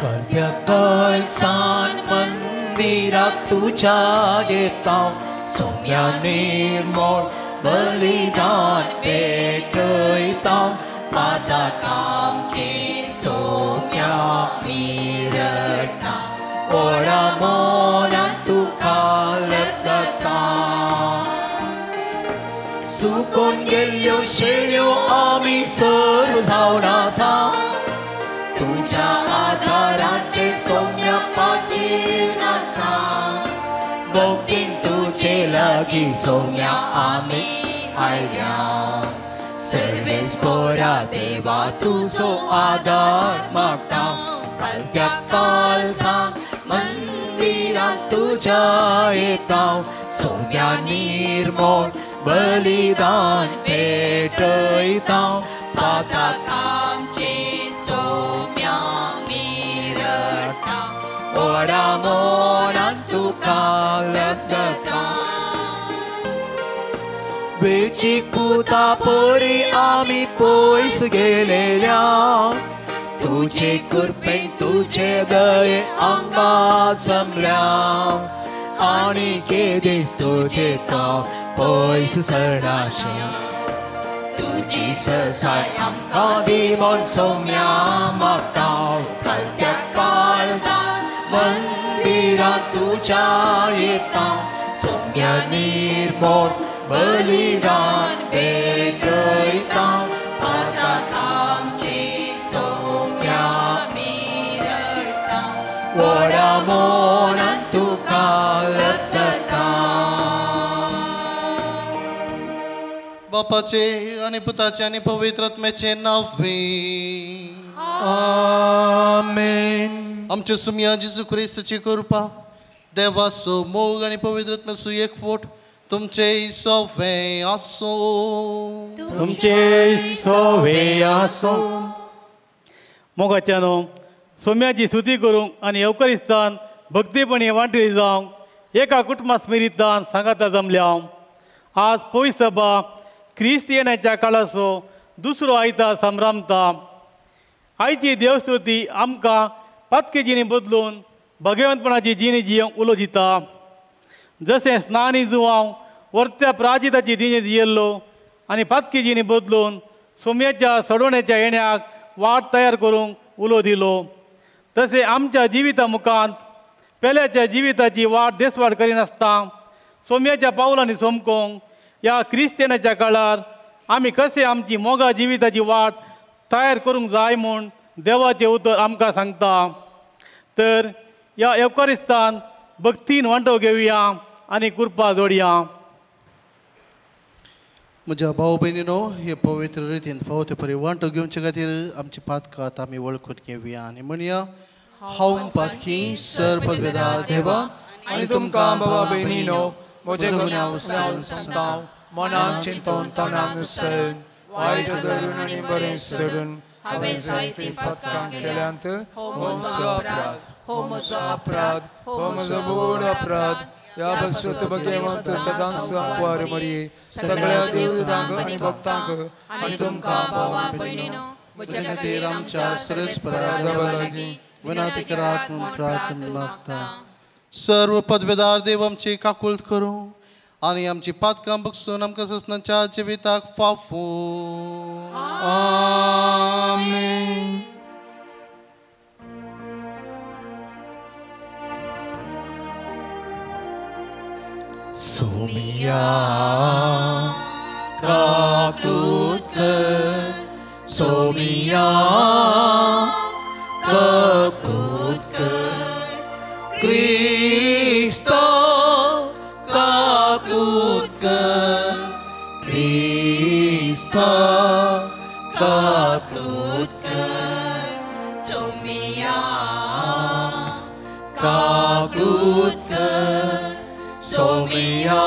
कर्त्या कळसान मंदिराक तुज्या येता सोम्या निर्मोळ बलिदान पेटयता पातकांचे सोम्या मिरडता ओडा मोनान तुका लदता सुकोन गेल्ल्यो शेळ्यो आमी सर्व जावन आसा तुज्या आदाराचेर सोम्या पातयेवन आसा भक्तीन तुजे लागीं सोम्या आमी आयल्या सर्वेस्पोरा देवा तुजो आदार मागता कालत्या काळजान मंदिराक तुज्या येता सोम्या निर्मोळ बलिदान पेटयता पातकांचे सोम्या मिरडता ओडा मोनान तुका लदता वेचीक पुता परी आमी पयस गेलेल्या तुजे कृपेन तुजे दये आमकां जमल्या आनी केदीस तुजे तो पयस सरनाशें तुजी सरसाय आमकां दी म्हूण सोम्या मागता कालत्या काळजान मंदिराक तुज्या येता सोम्या निर्मोळ बलिदान पेटयता पातकांचे सोम्या मिरडता ओडा मोनान तुका लदता. बापाचे आनी पुताचे आनी पवित्र आत्म्याचे नांवे आमेन. आमच्या सुमया जेजू क्रिस्ताची कृपा देवाचो मोग आनी पवित्र आत्म्याचो एकवट तुमचे सवे आसूं. तुमचे सवे आसूं. मोगाच्यानो सोम्याची स्तुती करूंक आनी येवकरिस्तान भक्तीपणी वांटली जावंक एका कुटुंबा स्मिरितान सांगाता जमल्या. आज पवित्र सभा क्रिस्त येण्याच्या काळाचो दुसरो आयता संभ्रमता. आयची देवस्तुती आमकां पातकी जिणी बदलून भगवंतपणाची जिणी जियोंक उलो दिता. जशें स्नानी जुवांव वर्त्या प्राजिताची जिणी जियेल्लो आनी पातकी जिणी बदलून सोम्याच्या सडवण्याच्या येण्याक वाट तयार करूंक उलो दिलो, तशें आमच्या जिविता मुखांत पेल्याच्या जिविताची वाट देसवाट करिनासतना सोम्याच्या पावलांनी सोमकोंक ह्या क्रिस्तियनाच्या काळार आमी कशें आमची मोगा जिविताची वाट तयार करूंक जाय म्हूण देवाचें उतर आमकां सांगता. तर ह्या येवकारिस्तान भक्तीन वांटो घेवया आनी कृपा जोडया. म्हज्या भाव भयणीनो, हे पवित्र रितीन फावो ते परी वांटो घेवचे खातीर आमची पातकात आमी वळखून घेवया आनी म्हणया, हांव पातकी सर पदवेदार देवा आनी तुमकां भावा भयणीनो म्हजे गुन्यांव सांगता मनान चिंतून तोंडान उसळून वायट धरून आनी बरें सोडून हांवें जायतीं पातकां केल्यांत. हो म्हजो अपराध, हो म्हजो अपराध, हो म्हजो व्हड अपराध. ह्या बसत भगवंत सदांच संकवार मरये सगळ्या देवतांक आनी भक्तांक आनी तुमकां भावा भयणीनो म्हज्या खातीर आमच्या सर्वेस्परा देवा लागीं विनंती करात म्हूण प्रार्थना मागता. सर्व पदवेदार देव आमची काकूळत करूं आनी आमची पातकां बगसून आमकां ससनाच्या जिविताक फाफू. आमेन. सोमिया काकूत कर, सोमिया काकूत कर, क्रिस्ता काकूत कर, क्रिस्ता काकूत कर, सोमिया काकूत कर, सोमिया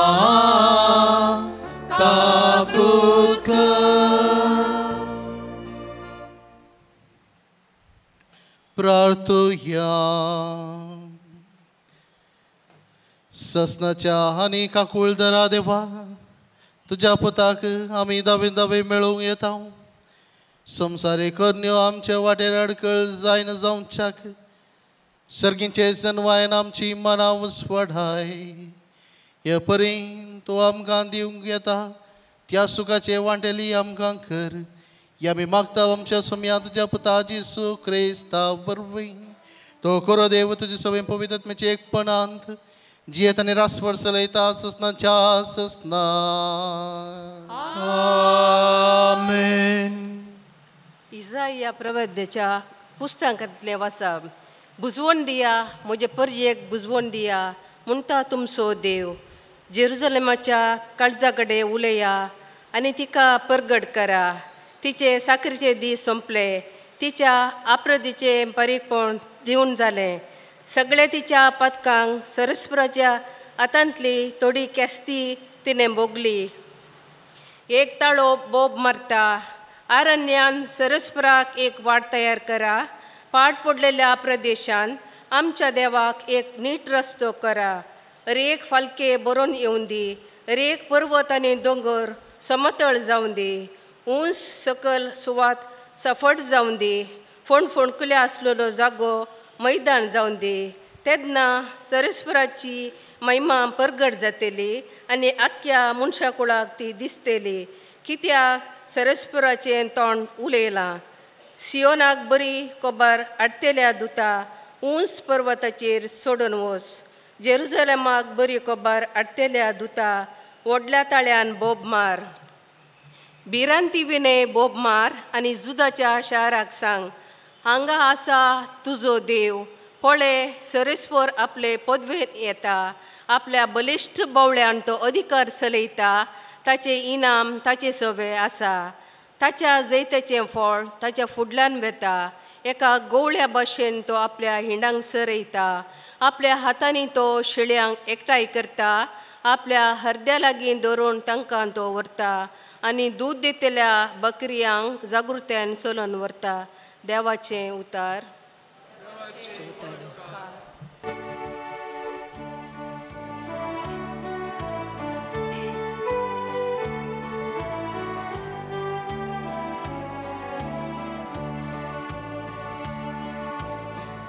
काकूत कर. प्रार्थुया. ससनाच्या आनी काकुळदरा देवा, तुज्या पुताक आमी दावे दावे मेळोवंक येता. संवसारी करण्यो आमच्या वाटेर अडकळ जायना जावच्याक सर्गींचे जनवायन आमची मनां वसवडाय हे परीन तूं आमकां दिवंक येता त्या सुखाचे वांटेली आमकां कर या आमी मागता आमच्या सोम्या तुज्या पुता जेजू क्रिस्ता वरवीं तो खरो देव तुजे सवय पवित्रत्म्याचे एकपणांत जियेत आनी रासवर चलयता ससनाच्या ससना. आमेन. इजाया प्रवद्याच्या पुस्तकांतलें वाचप. बुजवण दिया म्हजे परजेक बुजवण दिया म्हणटा तुमचो देव. जेरुजलेमाच्या काळजा कडेन उलया आनी तिका परगट करा. तिचे साकरीचे दीस सोंपले, तिच्या आप्रदीचें बारीकपण दिवन जालें. सगळे तिच्या पदकांक सरस्पराच्या हातांतली थोडी केस्ती तिणें भोगली. एक ताळो बोब मारता, आरण्यान सरस्पराक एक वाट तयार करा. पाट पडलेल्या प्रदेशान आमच्या देवाक एक नीट रस्तो करा. रेख फालके बरोवन येवन दी, रेख पर्वत आनी दोंगर समतळ जावन दी. उंच सकल सुवात सफट जावन दी, फोंडफोंडकुले आसलेलो जागो मैदान जावन दी. तेन्ना सरस्पराची महिमा परगट जातली आनी आख्ख्या मनशा कुळाक ती दिसतली. कित्याक सरस्पराचें तोंड उलयलां. सियोनाक बरी कोबार आडतेल्या दुता उंच पर्वताचेर सोडून वच. जेरुजलेमाक बरी कोबार आडतेल्या दुता व्हडल्या ताळ्यान बोब मार. भिरांती विणे बोब मार आनी जुदाच्या शाराक सांग, हांगा आसा तुजो देव. पळय सरस्पर आपले पदवेन येता, आपल्या बलिश्ट बोवळ्यान तो अधिकार चलयता. ताचें इनाम ताचे सवे आसा, ताच्या जैताचें फळ ताच्या फुडल्यान वेता. एका गोवळ्या भाशेन तो आपल्या हिंडांक सरयता, आपल्या हातांनी तो शेळयांक एकठांय करता. आपल्या हरद्या लागीं धरून तांकां तो व्हरता आनी दूद दितल्या बकऱ्यांक जागृत्यान चलोवन व्हरता. देवाचें उतार.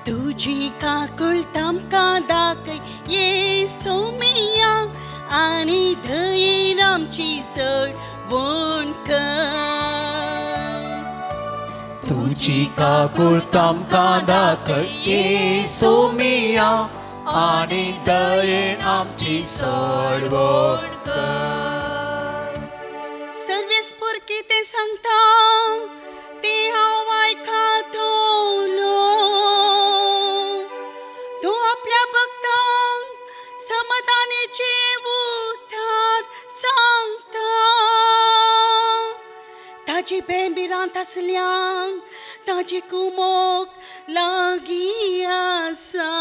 तुजी काकुळट आमकां दाखय येसू मिया आनी दयेन आमची सडवण कर. तुजी काकुळट आमकां दाखय येसू मिया आनी दयेन आमची सडवण कर. सर्वेस्पर कितें सांगता तें हांव आयकतलो. तूं आपल्या भक्तांक समाधानाचे उतार सांगता. ताजी बेंबिरांत आसल्यांक ताजी कुमोक लागीं आसा.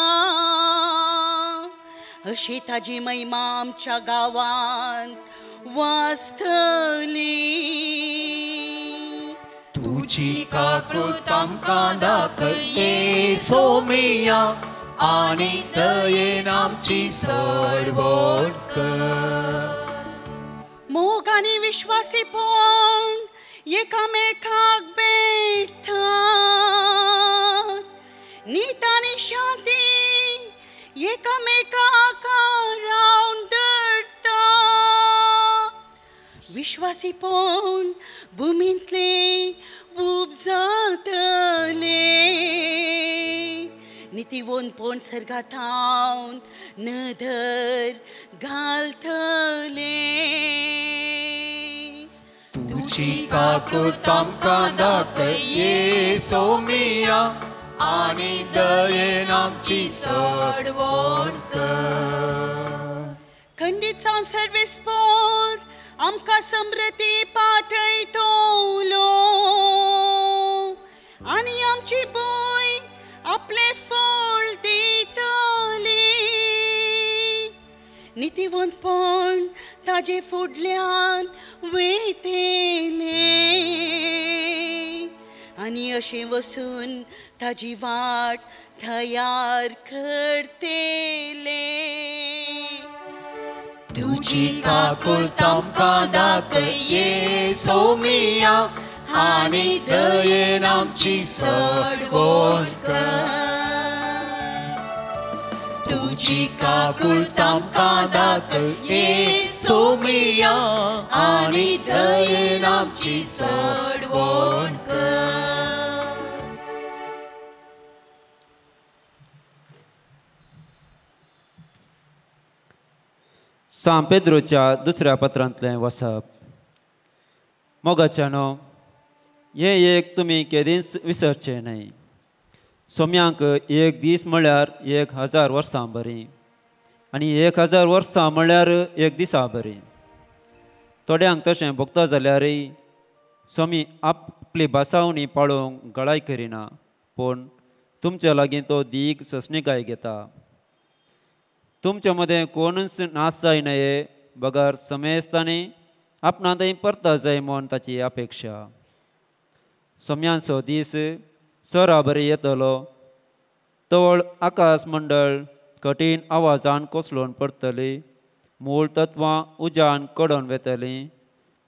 अशी ताजी महिमा आमच्या गांवांत वाचतली. तुजी काकुळट आमकां दाखय येसू मिया आनी दयेन आमची सडवण कर. मोग आनी विश्वासीपण एकामेकाक भेटतात. नीत आनी शांती एकामेकाक रावन धरतात. विश्वासीपण भुमींतले उब जातले. नितीवंतपण सर्गाथावन नदर घालतले. तुजी काकुळट आमकां दाखय येसू मिया आनी दयेन आमची सडवण कर. खंडीत जावन सर्वेस्पर आमकां समृद्धी पाठयतलो आनी आमची भूंय आपलें फळ दितली. नितीवंतपण ताजे फुडल्यान वयतलें आनी अशें वसून ताजी वाट तयार करतले. तुजी काकुळट आमकां दाखय येसू मिया आनी दयेन आमची सडवण कर. तुजी काकूट आमकां दाखय ये सोमिया आनी दयेन आमची सोडवण कर. सांत पेद्रोच्या दुसऱ्या पत्रांतलें वसप. मोगाच्यानो, हें एक तुमी केदींच विसरचें न्हय. सोम्यांक एक दीस म्हळ्यार 1000 वर्सां बरीं आनी 1000 वर्सां म्हळ्यार एक दिसा बरीं. थोड्यांक तशें भोगता जाल्यारय स्वामी आपली भासावणी पाळोवंक गळाय करिना, पूण तुमच्या लागीं तो दीग सोंसणीकाय घेता. तुमच्या मदें कोणूच नाश जाय न्हय, बगर समेस्तांनी आपणा थंय परता जाय म्हूण ताची अपेक्षा. सोम्यांचो दीस सोरा बरी येतलो, तवळ आकाश मंडळ कठीण आवाजान कोसळून पडटली, मूळ तत्वां उज्यान कडोवन वेतलीं,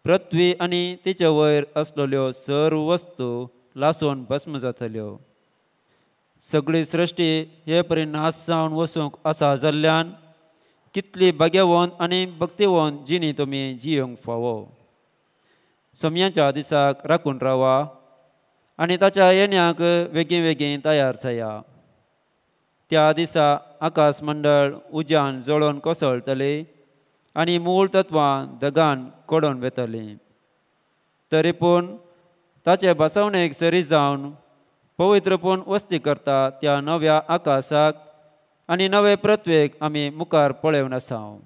पृथ्वी आनी तिचे वयर आसलेल्यो सर्व वस्तू लासून भस्म जातल्यो. सगळी सृश्टी हे परी नाश जावन वचूंक आसा जाल्ल्यान कितली भाग्यवंत आनी भक्तिवंत जिणी तुमी जियोंक फावो. सोम्याच्या दिसाक राखून रावा आनी ताच्या येण्याक वेगीं वेगीं तयार जाया. त्या दिसा आकाश मंडळ उज्यान जळोवन कोसळटली आनी मूळ तत्वां दगान कडोवन वेतलीं. तरी पूण ताचे बसवणेक सरी जावन पवित्रपण वस्ती करता त्या नव्या आकाशाक आनी नवे पृथ्वेक आमी मुखार पळोवन आसा.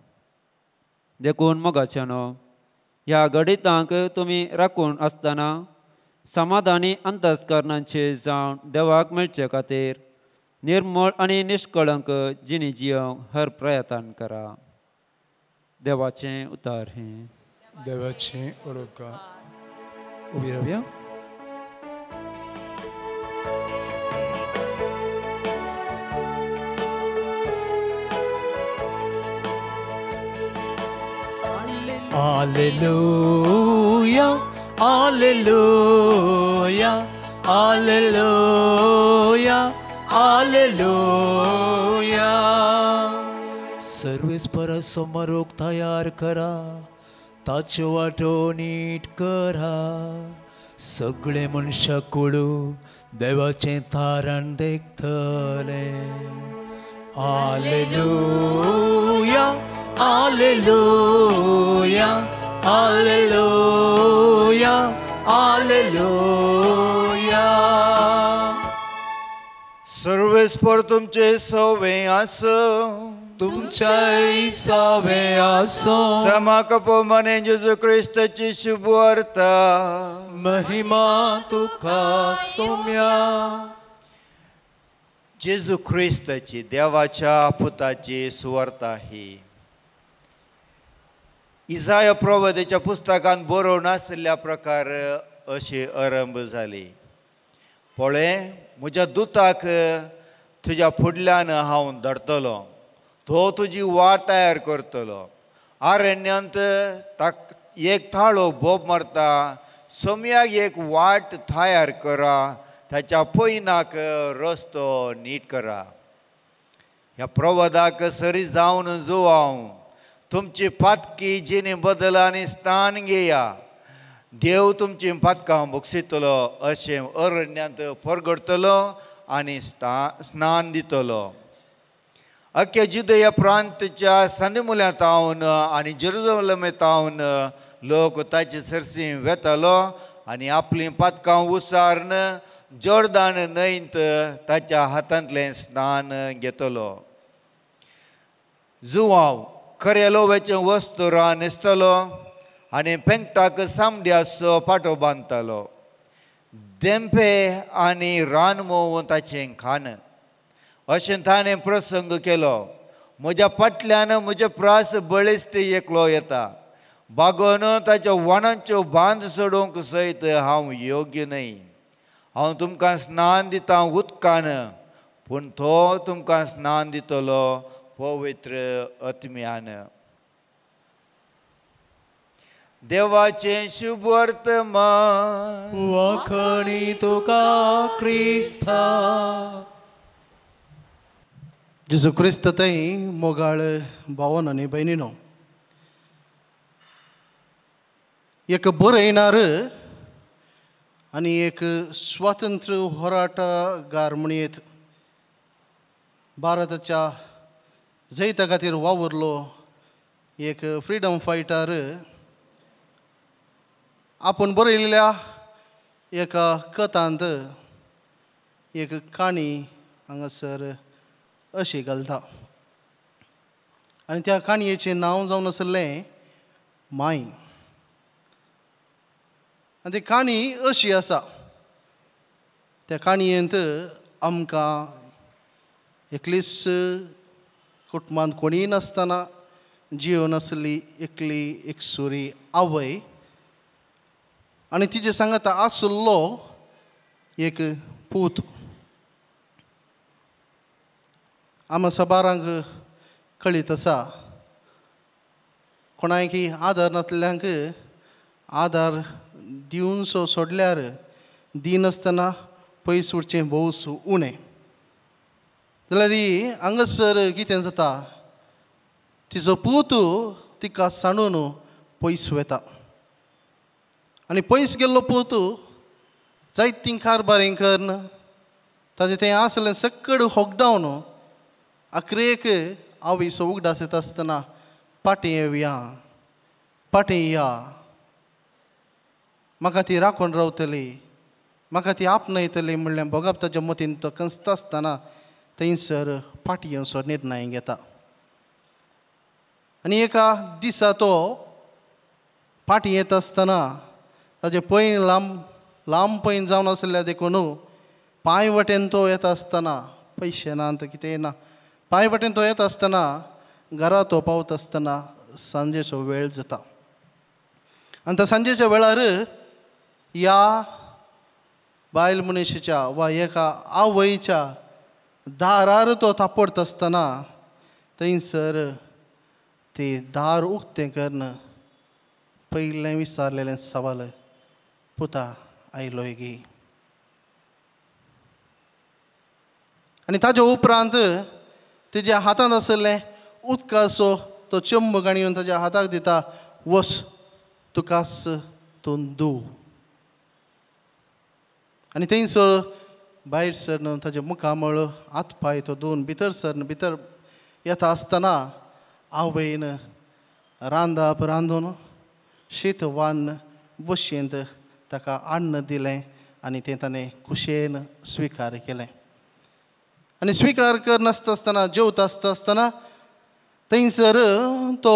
देखून मोगाच्यानो, ह्या घडितांक तुमी राखून आसतना समाधानी अंतस्करणांचे जावन देवाक मेळचे खातीर निर्मळ आनी निष्कळंक जिणी जियोंक हर प्रयत्न करा. देवाचें उतार हें. देवाचें उलोवप. उबी रावया. Alleluia, Alleluia, Alleluia, Alleluia. सर्वेस्पर समारोग तयार करा, ताच्यो वाटो नीट करा, सगळे मनशां कुडू देवाचें तारण देखतले. Alleluia, Alleluia, Alleluia, Alleluia. सर्वेस्पर तुमचे सवे आसो, तुमच्याय सवे आसो. समाकपमाने जेजू क्रिस्ताची शुभवार्ता. महिमा तुका सोम्या. जेजू क्रिस्ताची देवाच्या पुताची सुवार्ता ही इजाया प्रवादाच्या पुस्तकांत बरोवन आशिल्ल्या प्रकार अशी आरंभ जाली. पळय, म्हज्या दुताक तुज्या फुडल्यान हांव धाडटलो, तो तुजी वाट तयार करतलो. आरण्यांत एक थाळो बोब मारता, सोम्याक एक वाट तयार करा, ताच्या पयनाक रस्तो नीट करा. ह्या प्रवादाक सरी जावन जुवांव तुमची पातकी जिणे बदल आनी स्थान घेया. देव तुमची पातकां बक्षितलो अशें अरण्यांत परगडतलो आनी स्नान दितलो. अख्ख्या जुदया प्रांतच्या संदमुल्यांत तावन आनी जेरुजलेमांत तावन लोक ताचे सरसी वेतालो आनी आपलीं पातकां उसारून जोर्दान न्हंयत ताच्या हातांतलें स्नान घेतलो. जुवांव खऱ्या लोव्याचें वस्तुरां न्हेसतलो आनी पेंकटाक सामड्याचो पाटो बांदतालो. देंपे आनी रानमोव ताचें खाण. अशें ताणें प्रसंग केलो. म्हज्या फाटल्यान म्हज्या प्रास बळिश्ट एकलो येता, बागोवन ताच्या वणांच्यो बांद सोडोवंक सयत हांव योग्य न्हय. हांव तुमकां स्नान दितां उदकान, पूण तो तुमकां स्नान दितलो पवित्र आत्म्यान. देवाचें शुभ वर्तमान. वाखणी तुका क्रिस्ता. जेजू क्रिस्त थंय मोगाळ भावन आनी भयणीनो, एक बरयणार आनी एक स्वातंत्र्य होराटगार म्हणयेत भारताच्या जैता खातीर वावुरलो एक फ्रिडम फायटर आपूण बरयल्ल्या एका कथांत एक काणी हांगासर अशी घालता आनी त्या काणयेचें नांव जावन आसलें माय. आनी ती काणी अशी आसा. त्या काणयेंत आमकां एकलीच कुटुंबांत कोणीय नासतना जिवन आसली एकली एकसुरी आवय आनी तिजे सांगाता आसलो एक पूत. आमा सबारांक कळीत आसा कोणायकी आदार नासल्यांक आदार दिवनसो सोडल्यार दिनासतना पयस उरचें भोवस उणें. जाल्यार हांगासर कितें जाता, तिचो पूत तिका सांडून पयस वता आनी पयस गेल्लो पूत जायतीं कारबारी करून ताजें तें आसलें सकड होगडावन अखरेक आवयचो उगडास येता आसतना फाटीं येवया, फाटीं या, म्हाका ती राखून रावतली, म्हाका ती आपणयतली म्हणलें भोगप ताच्या मतीन तो कंसता आसतना थंयसर फाटीं येवचो निर्णय घेता. आनी एका दिसा तो फाटीं येता आसतना ताजें पैन लांब लांब पैन जावन आसल्या देखून पांय वटेन तो येता आसतना पयशे ना कितेंय ना, पांय वटेन तो येता आसतना घरा तो पावता आसतना सांजेचो वेळ जाता. आनी त्या सांजेच्या वेळार ह्या बायल मनशेच्या वा एका आवयच्या दारार तो थापडटा आसतना थंयसर ते दार उक्तें करून पयलें विचारलेलें सवाल, पुता आयलोय गी? आनी ताज्या उपरांत तिज्या हातांत आसलें उदकाचो तो चंब गाणी येवन ताज्या हाताक दिता, वस तुकाच तूं धूव. आनी थंयसर भायर सरन ताजें मुखामळ हात पांय तो धुवन भितर सरन भितर येता आसतना आवयन रांदप रांदून शीत वान बशयेंत ताका अन्न दिलें आनी तें ताणें खुशयेन स्विकार केलें. आनी स्विकार करनासता आसतना जेवता आसता आसतना थंयसर तो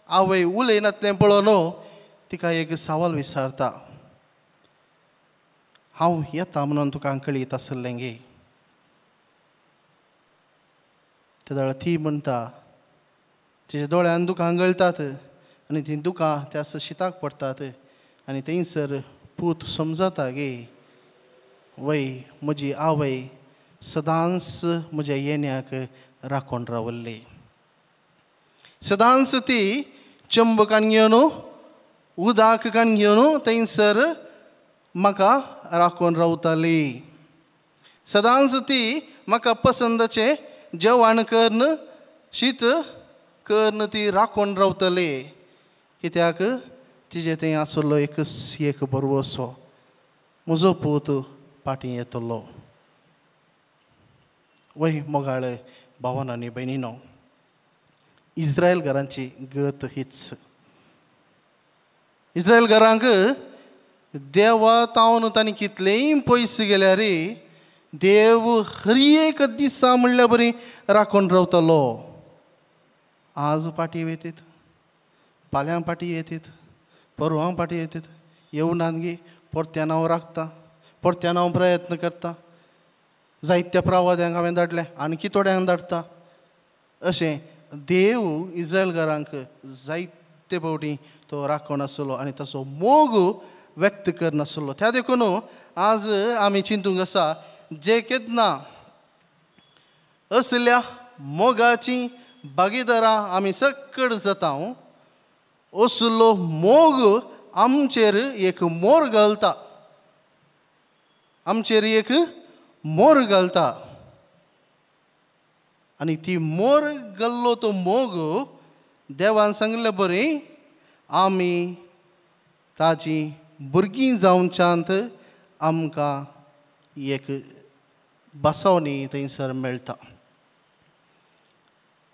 आवय उलयनातलें पळोवन तिका एक सवाल विचारता, हांव येता म्हणून तुका कळीत आसलें गे? तेदळा ती म्हणटा, तिच्या दोळ्यान दुकां गळटात आनी तीं दुकां त्या शिताक पडटात आनी थंयसर पूत समजता गे, वय म्हजी आवय सदांच म्हज्या येण्याक राखून रावल्ली, सदांच ती चंब काण घेवन उदक काण घेवन थंयसर म्हाका राखून रावताली, सदांच ती म्हाका पसंदाचें जेवण करून शीत करून ती राखून रावतली, कित्याक तिजें थंय आसलो एक एक बरवसो म्हजो पूत फाटीं येतलो. वय मोगाळ भावन आनी भयणीनो, इस्रायल घरांची गत हीच. इस्रायल घरांक देवा तावन तांणी कितलेंय पयस गेल्यार देव हर एक दिसा म्हणल्या बरी राखून रावतलो. आज पाटी येतात, फाल्यां पाटी येतात, परवां पाटी येतात, येवनात गे परत्यान हांव राखता, परत्यान हांव प्रयत्न करता, जायत्या प्रवाद्यांक हांवें धाडलें आणकी थोड्यांक धाडटा. अशें देव इस्रायल घरांक जायते फावटी तो राखून आसलो आनी ताचो मोग व्यक्त करनासलो. त्या देखून आज आमी चिंतूंक आसा जे केन्ना असल्या मोगाची भागीदारां आमी सकड जाता, असलो मोग आमचेर एक मोर घालता, आमचेर एक मोर घालता. आनी ती मोर गल्लो तो मोग देवान सांगले बरी आमी ताजी भुरगीं जावच्यांत आमकां एक बसवणी थंयसर मेळटा.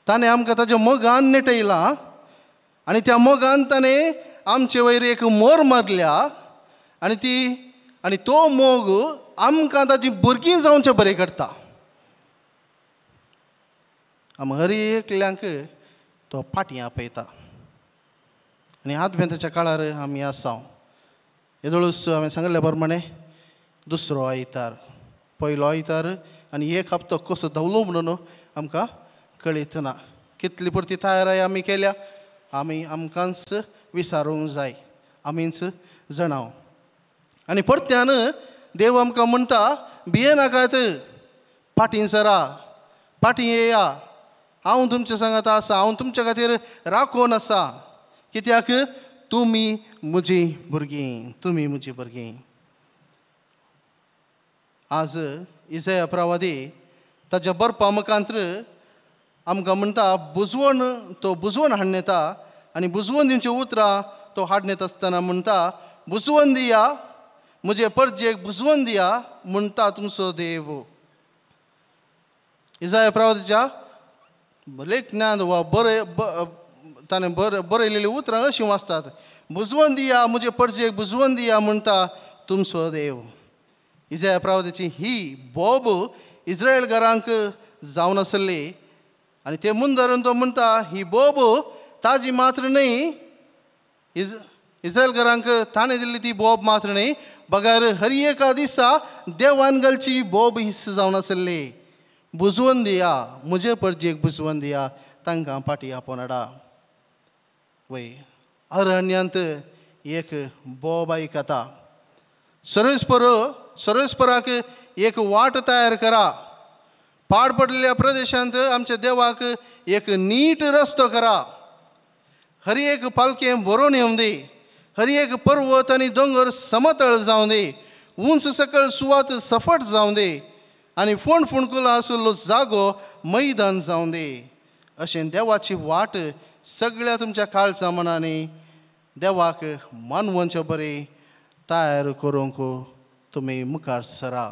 ताणें आमकां ताच्या मोगान नेटयलां आनी त्या मोगान ताणें आमचे वयर एक मोर मारल्या आनी ती आनी तो मोग आमकां ताजी भुरगीं जावचें बरें करता. आम हर एकल्यांक तो फाटीं आपयता आनी आदवेंताच्या काळार आमी आसा. येदोळूच हांवें सांगिल्ल्या प्रमाणे दुसरो आयतार, पयलो आयतार आनी एक हप्तो कसो धांवलो म्हणून आमकां कळीत ना. कितली पुरती तयाराय आमी केल्या आमी आमकांच विसारूंक जाय, आमीच जाणाव. आनी परत्यान देव आमकां म्हणटा भियेनाकात, फाटीं सरा, फाटीं येया, हांव तुमच्या सांगाता आसा, हांव तुमच्या खातीर राखून आसा, कित्याक तुमी म्हजी भुरगीं, तुमी म्हजी भुरगीं. आज इजया प्रवादी ताच्या बरपा मुखांत्र आमकां म्हणटा बुजवण, तो बुजवण हाडून येता आनी बुजवण दिवची उतरां तो हाडून येता आसतना म्हणटा बुजवण दिया म्हजे परजेक, बुजवण दिया म्हणटा तुमचो देव. इजाया प्रवादीच्या लेखनांत वा बरे ताणें बरयलेलीं उतरां अशीं वाचतात, बुजवण दिया म्हजे परजेक, बुजवण दिया म्हणटा तुमचो देव. इजाया प्रवादीची ही बोब इस्रायल घरांक जावन आसली आनी ते मुंदरून तो म्हणटा ही बोब ताजी मात्र न्हय, इस्रायल घरांक ताणें दिल्ली ती बोब मात्र न्हय, बगर हर एका दिसा देवान घालची बोब his जावन आसली. बुजवण दिया म्हजे परजेक, बुजवण दिया, तांकां फाटीं आपोवन हाडा. वय अरण्यांत एक बोब आयकता, सर्वेस्पराक एक वाट तयार करा, पाड पडलेल्या प्रदेशांत आमच्या देवाक एक नीट रस्तो करा, हर एक पालखें भरोवन येवं दी, हर एक पर्वत आनी दोंगर समतळ जावं दी, उंच सकळ सुवात सफट जावं दी आनी फोंड फोंडकुलां आशिल्लो जागो मैदान जावं दी. अशें देवाची वाट सगळ्या तुमच्या काळजा मनांनी देवाक मानवचे बरें तयार करूंक तुमी मुखार सरा.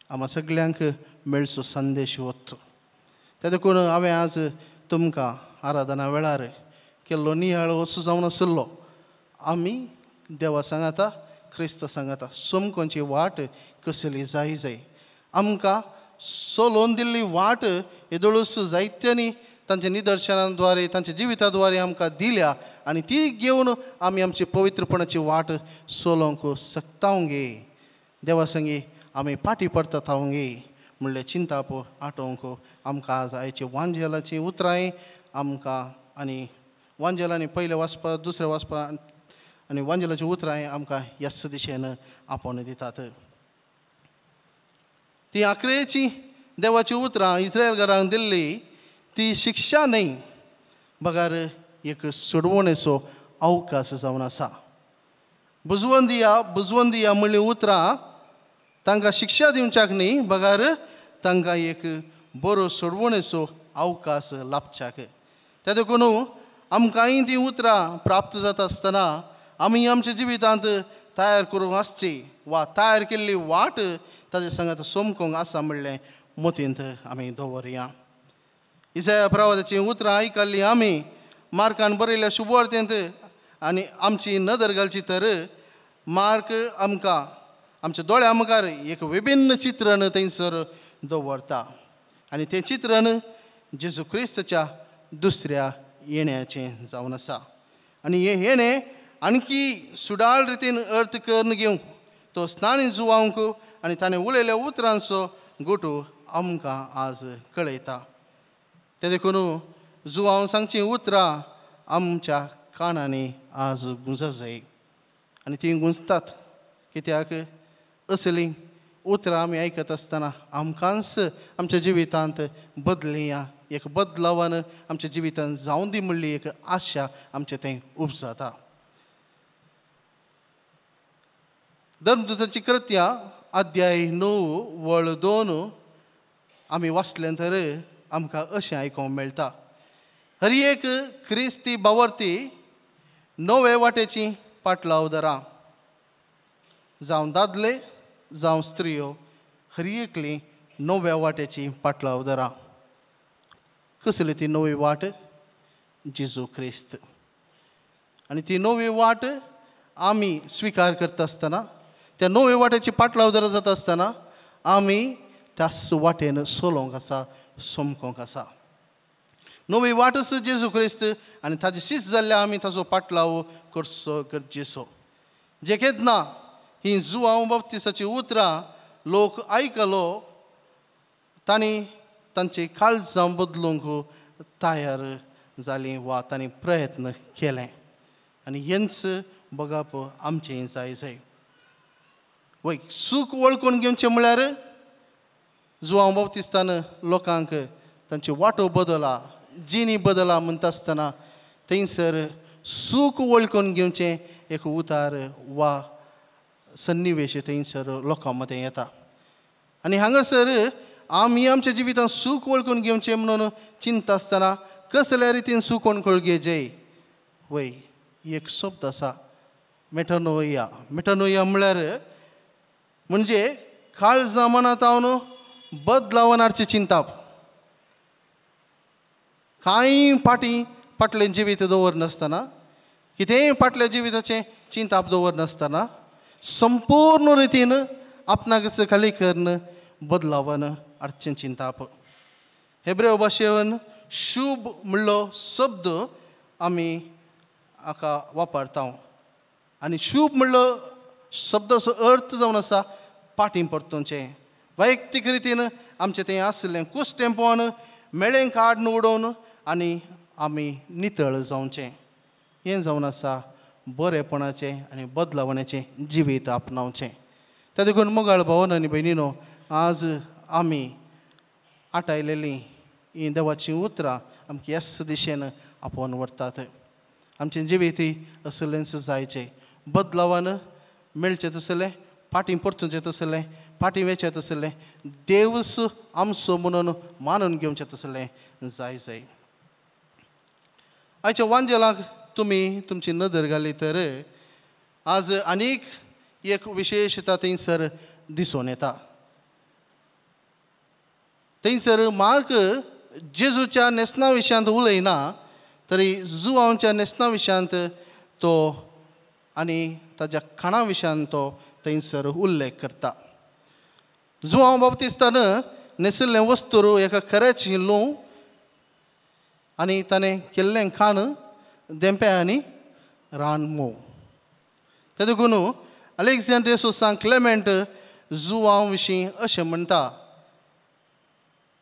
आमकां सगल्यांक मेळचो संदेश वचचो. ते देखून हांवें आज तुमकां आराधना वेळार केल्लो नियाळ असो जावन आशिल्लो, आमी देवा सांगाता, क्रिस्त सांगाता सोमकोंची वाट कसली जाय जाय. आमकां सोलोवन दिल्ली वाट येदोळूच जायत्यांनी तांच्या निदर्शनाद्वारे, तांच्या जिविता द्वारे आमकां दिल्या आनी ती घेवन आमी आमची पवित्रपणाची वाट सोलोवंक शकतावंगे. देवा संगी आमी फाटीं पडटा हांवगे म्हणलें चिंताप आटोवंक आमकां आज आयची वांजेलाची उतरांय आमकां आनी वांजेलांनी पयलें वाचपा, दुसरें वाचपा आनी वांजेलाची उतरांय आमकां ह्याच दिशेन आपोवन दितात. ती आखरेची देवाची उतरां इस्रायल घरांक दिल्ली ती शिक्षा न्हय, बगर एक सोडवणेचो अवकाश जावन आसा. बुजवण दिया, बुजवण दिया म्हणलीं उतरां तांकां शिक्षा दिवच्याक न्हय, बगर तांकां एक बरो सोडवणेचो अवकाश लाभच्याक. ते देखून आमकांय तीं उतरां प्राप्त जाता आसतना आमी आमच्या जिवितांत तयार करूंक आसची वा तयार केल्ली वाट ताजे सांगात सोमकोंक आसा म्हणलें मतींत आमी दवरया. इसाया प्रवादाचीं उतरां आयकल्लीं आमी मार्कान बरयल्ल्या शुभवार्तेंत आनी आमची नदर घालची तर मार्क आमकां आमच्या दोळ्या मुखार एक विभिन्न चित्रण थंयसर दवरता आनी तें चित्रण जेजू क्रिस्ताच्या दुसऱ्या येण्याचें जावन आसा. आनी हें येणें आणखी सुडाळ रितीन अर्थ करून घेवंक तो स्नानी जुवावंक आनी ताणें उलयल्या उतरांचो गोटू आमकां आज कळयता. ते देखून जुवांव सांगचीं उतरां आमच्या कानांनी आज गुंज जाय आनी तीं गुंजतात, कित्याक असलीं उतरां आमी आयकत आसतना आमकांच आमच्या जिवितांत बदलया, एक बदलावान आमच्या जिवितांत जावं दी म्हणली एक आशा आमचें थंय उपजाता. धर्मदूताची कृत्या अध्याय 9 वळ 2 आमी वाचलें तर आमकां अशें आयकूंक मेळटा, हर एक क्रिस्ती बावर्ती नवे वाटेची पाटलावदारां, जावं दादले जावं स्त्रियो, हर एकली नव्या वाटेची पाटलावदारां. कसली ती नवी वाट? जेजू क्रिस्त. आनी ती नवी वाट आमी स्विकार करता आसतना, त्या नवे वाटेची पाटलावदारां जाता आसतना आमी त्याच वाटेन चलोवंक आसा, समकोंक आसा. नवी वाटच जेजू क्रिस्त आनी ताजे शिस्त जाल्ल्या आमी ताजो पाटलाव करचो गरजेचो. जे केन्ना ही जुआंव बाप्तिसाची उतरां लोक आयकलो तांणी तांची काळजां बदलूंक तयार जालीं वा तांणी प्रयत्न केलें. आनी हेंच बघप आमचें जाय जाय. वय सूख वळखून घेवचें म्हळ्यार जुआंव बाप्तिस्तान लोकांक तांची वाटो बदला, जिणी बदला म्हणटा आसतना थंयसर सूख वळखून घेवचें एक उतार वा सन्निवेश थंयसर लोकां मदें येता. आनी हांगासर आमी आमच्या जिवितांत सूख वळखून घेवचें म्हणून चिंता आसतना कसल्या रितीन सूख वळखून घेवचें? वय एक शब्द आसा, मेटनोया. मेटनोया म्हळ्यार म्हणजे काळजा मनांत हांव बदलावन हाडचें चिंताप, कांय फाटीं फाटलें जिवीत दवरनासतना, कितेंय फाटल्या जिविताचें चिंताप दवरनासतना संपूर्ण रितीन आपणाक खाली करून बदलावन हाडचें चिंताप. हेब्रेव भाशेन शुभ म्हणलो शब्द आमी हाका वापरता. आनी शुभ म्हणलो शब्दाचो अर्थ जावन आसा फाटीं परतुचें. वैयक्तीक रितीन आमचें तें आशिल्लें कुस्टेंपण मेळें काडून उडोवन आनी आमी नितळ जावचें. हें जावन आसा बरेपणाचें आनी बदलावण्याचें जिवीत आपणावचें. त्या देखून मोगाळ भावन आनी भयणीनो, आज आमी आटायलेलीं हीं देवाचीं उतरां आमकां ह्याच दिशेन आपोवन व्हरतात. आमचें जिवीत असलेंच जायचें, बदलावान मेळचें तसलें, फाटीं परतुचें तसलें, फाटीं वेचें तसलें, देवच आमचो म्हणून मानून घेवचें तसलें जाय जाय. आयच्या वांजेलाक तुमी तुमची नदर घाली तर आज आनीक एक विशेशता थंयसर दिसून येता. थंयसर मार्क जेजूच्या न्हेसणा विशयांत उलयना तरी जुआंवच्या न्हेसणा विशयांत तो आनी ताज्या खाणा विशयांत तो थंयसर उल्लेख करता. जुआंव बाप्तिस्तान न्हेसिल्लें वस्तूर एका खऱ्याची लोव आनी ताणें केल्लें खाण देंपे आनी रान मोव. ते देखून अलेक्झांड्रियाचो सांत क्लेमेंट जुआंव विशीं अशें म्हणटा,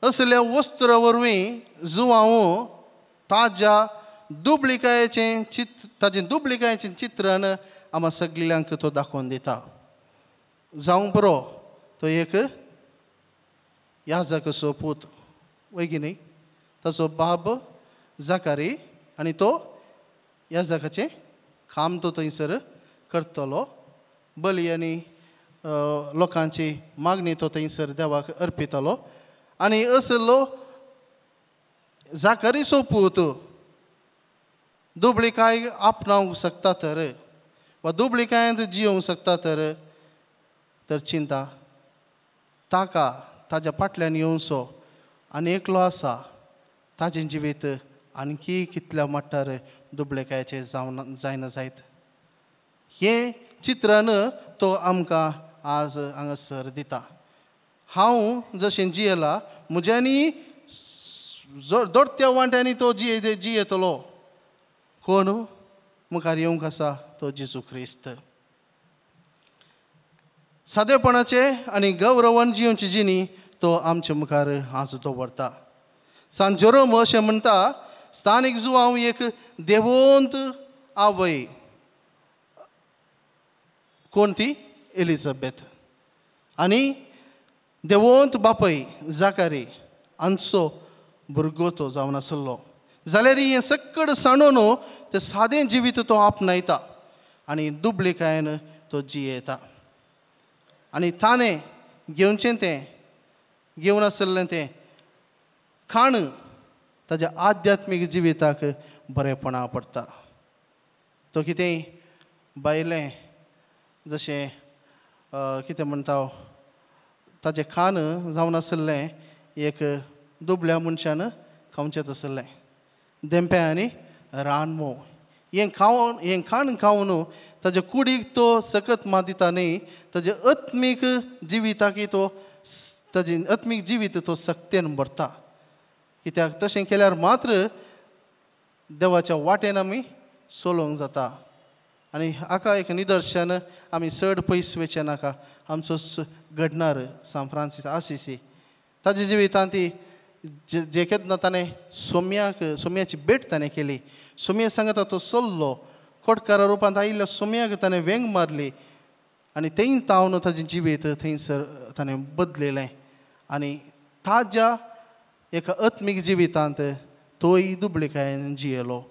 असल्या वस्त्रा वरवीं जुआंव ताज्या दुबळिकायेचें चित्र, ताजें दुबळिकायेचें चित्रण आमकां सगल्यांक तो दाखोवन दिता. जावंक पुरो तो एक याजकाचो पूत, वय की न्ही? ताचो बाब जाकारी आनी तो याजकाचें काम तो थंयसर करतलो. बली आनी लोकांची मागणी तो थंयसर देवाक अर्पितालो. आनी असलो जाकारीचो पूत दुबळिकाय आपणावंक शकता तर वा दुबळिकायेंत जियोवंक शकता तर, तर चिंता ताका ताज्या फाटल्यान येवचो आनी एकलो आसा ताजें जिवीत आणखी कितल्या मट्टार दुबळेकायेचें जावन जायना जायत. हें चित्रण तो आमकां आज हांगासर दिता. हांव जशें जियेला म्हज्यांनी दोडत्या वांट्यांनी तो जियेतलो. कोण मुखार येवंक आसा? तो जेजू क्रिस्त. सादेपणाचे आनी गौरवान जियोवची जिणी तो आमचे मुखार आज दवरता. सांत जेरोम अशें म्हणटा, स्थानीक जुआंव एक देवोंत आवय, कोण ती? एलिझाबेथ, आनी देवोंत बापय जाकारी हांचो भुरगो तो जावन आसलो. जाल्यार हें सक्कड सांडून तें सादें जिवीत तो आपणायता आनी दुबळिकायेन तो जियेता. आनी ताणें घेवचें तें घेवन आसलें तें खाण ताज्या आध्यात्मीक जिविताक बरेपणा पडटा. तो कितेंय भायलें जशें कितें म्हणटा ताजें खाण जावन आशिल्लें एक दुबळ्या मनशान खावचें आशिल्लें देंपें आनी रानमोव हें खावन हें खाण खावन ताजे कुडीक तो सकत मात दिता न्ही, ताजे आत्मीक जिविताक तो ताजें आत्मीक जिवीत तो सक्तेन भरता. कित्याक तशें केल्यार मात्र देवाच्या वाटेन आमी चलोवंक जाता. आनी हाका एक निदर्शन आमी चड पयस वचचें नाका, आमचो घडणार सांत फ्रांसीस आसिसी ताज्या जिवितांत ती जे केन्ना ताणें सोम्याक सोम्याची भेट ताणें केली, सोम्या सांगता तो चल्लो कोटकारा रुपांत आयिल्ल्या सोम्याक ताणें वेंग मारली आनी थंय तावन ताजें जिवीत थंयसर ताणें बदलिलें आनी ताज्या एका आत्मीक जिवितांत तोय दुबळिकायेन जियेलो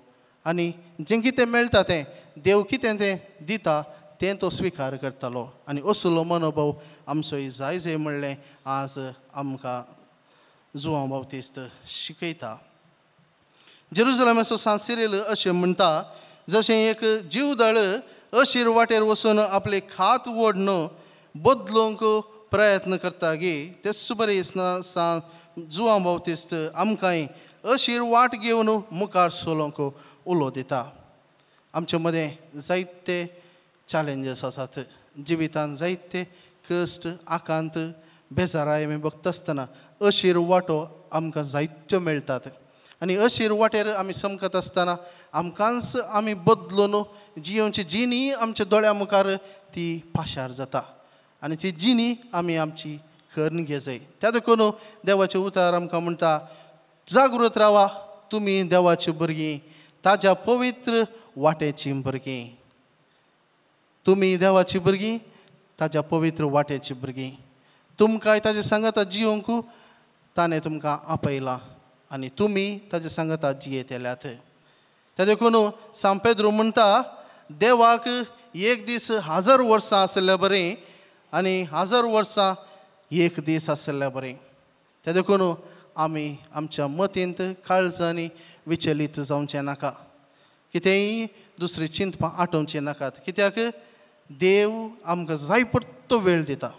आनी जें कितें मेळटा तें देव कितें तें दिता तें तो स्विकार करतालो. आनी असलो मनोभाव आमचो जाय जाय म्हणलें आज आमकां जुआंव बाप्तिस्त शिकयता. जेरुजलमाचो सांत सिरील अशें म्हणटा, जशें एक जीवदळ अशीर वाटेर वचून आपले खात ओडन बदलूंक प्रयत्न करता गी, तेच बरें सांत जुआंव बाप्तिस्त आमकांय अशीर वाट घेवन मुखार चलोवंक उलो दिता. आमचे मदें जायते चॅलेंजीस आसात जिवितांत, जायते कश्ट आकांत बेजाराय आमी बघता आसतना अशीर वाटो आमकां जायत्यो मेळटात आनी अशीर वाटेर आमी समकत आसतना आमकांच आमी बदलून जियोवची जिणी आमच्या दोळ्या मुखार ती पाशार जाता आनी ती जिणी आमी आमची करून घेजाय. त्या देखून देवाचें उतर आमकां म्हणटा, जागृत रावा तुमी देवाची भुरगीं, ताज्या पवित्र वाटेची भुरगीं. तुमी देवाची भुरगीं, ताज्या पवित्र वाटेची भुरगीं. तुमकां ताजे सांगाता जियोंक ताणें तुमकां आपयलां आनी तुमी ताजे सांगाता जियेतल्यात. त्या देखून सांत पेद्रू म्हणटा, देवाक एक दीस 1000 वर्सां आसल्या बरें आनी 1000 वर्सां एक दीस आसल्या बरें. त्या देखून आमी आमच्या मतींत काळजांनी विचलीत जावचें नाका, कितेंय दुसरी चिंतपां आठोवचें नाकात. कित्याक देव आमकां जाय पडतो वेळ दिता.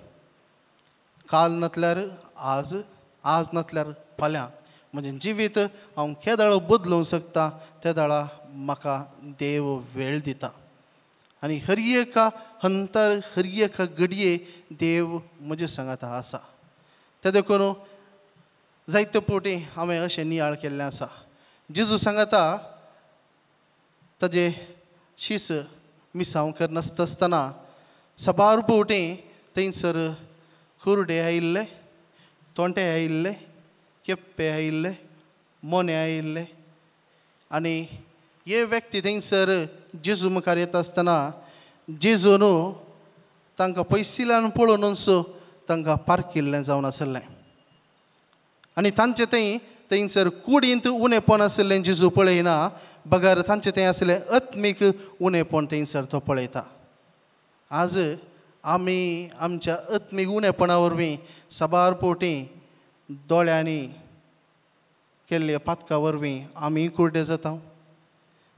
काल नातल्यार आज, आज नातल्यार फाल्यां. म्हजें जिवीत हांव केदाळो बदलूंक शकता त्या दाळा म्हाका देव वेळ दिता आनी हर एका हंतर हर एका घडये देव म्हजे सांगाता आसा. त्या देखून जायते फावटी हांवें अशें नियाळ केल्लें आसा, जेजू सांगाता ताजे शीस मिसांव करनासता आसतना साबार फावटी थंयसर कुरडे आयिल्ले, तोंटे आयिल्ले, केप्पे आयिल्ले, मोने आयिल्ले आनी हे व्यक्ती थंयसर जेजू मुखार येता आसतना जेजून तांकां पयसिल्यान पळोवनूच तांकां पारखिल्लें जावन आशिल्लें आनी तांचे थंय थंयसर कुडींत उणेपण आशिल्लें जेजू पळयना, बगर तांचे थंय आशिल्लें आत्मीक उणेपण थंयसर तो पळयता. आज आमी आमच्या आत्मीक उणेपणा वरवीं साबार फावटी दोळ्यांनी केल्ल्या पातका वरवीं आमी कुरडे जाता,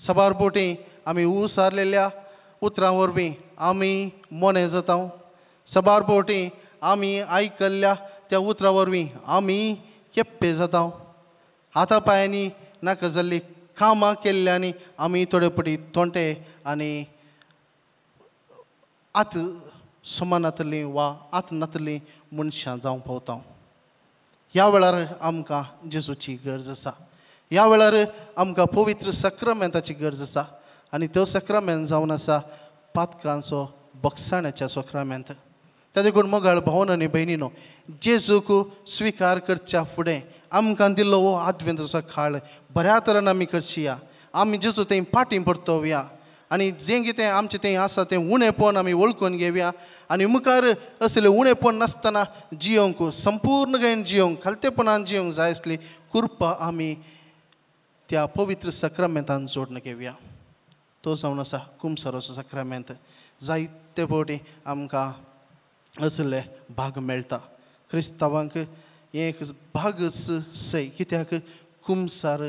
साबार फावटी आमी उसारलेल्या उतरां वरवीं आमी मोने जाता, साबार फावटी आमी आयकल्ल्या त्या उतरां वरवीं आमी केप्पे जाता, हाता पांयांनी नाका जाल्लीं कामां केल्ल्यांनी आमी थोडे फावटी तोंटे आनी आत समान नातलीं वा आत नातलीं मनशां जावंक पावता. ह्या वेळार आमकां जेजूची गरज आसा, ह्या वेळार आमकां पवित्र सक्रामेंताची गरज आसा आनी तो सक्रामेंत जावन आसा पातकांचो बक्षाण्याच्या सक्रामेंत. त्या देखून मोगाळ भावन आनी भयणीनो, जेजूक स्विकार करच्या फुडें आमकां दिल्लो हो आदवेंताचो काळ बऱ्या तरान आमी करचिया, आमी जेजू थंय फाटीं परतोवया आनी जें कितें आमचें थंय आसा तें उणेपण आमी वळखून घेवया आनी मुखार असलें उणेपण नासतना जियोंक संपूर्ण जियोंक खालतेपणान जियोंक जाय आसली कृपा आमी त्या पवित्र सक्रामेंतान जोडून घेवया. तो जावन आसा कुमसराचो सक्रामेंत. जायते फावटी आमकां असले भाग मेळटा. क्रिस्तांवांक हें एक भागच सय कित्याक कुमसार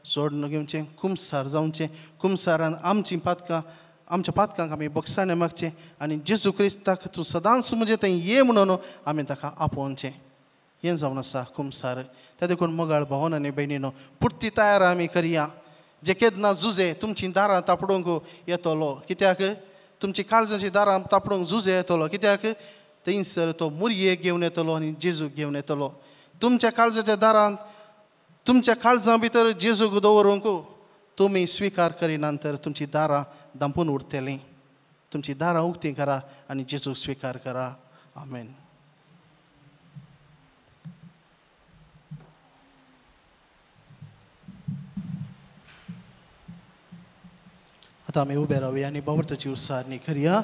जोडणूक घेवचें कुमसार जावचें कुमसारान आमचीं पातकां आमच्या पातकांक आमी बक्षाणें मागचें आनी जेजू क्रिस्ताक तूं सदांच म्हजें थंय ये म्हणून आमी ताका आपोवचें हें जावन आसा कुमसार. त्या देखून मोगाळ भावन आनी भयणीनो पुर्ती तयार आमी करया. जे केन्ना जुजे तुमचीं दारां तापडूंक येतलो कित्याक तुमची काळजाचीं दारां तापडूंक जुजे येतलो कित्याक थंयसर तो मुरयेक घेवन येतलो आनी जेजूक घेवन येतलो. तुमच्या काळजाच्या दारांत तुमच्या काळजां भितर जेजूक दवरूंक तुमी स्विकार करिना तर तुमचीं दारां धांपून उरतलीं. तुमचीं दारां उक्तीं करा आनी जेजूक स्विकार करा. आमेन. आतां आमी उबे रावया आनी बावडताची उसारणी करया.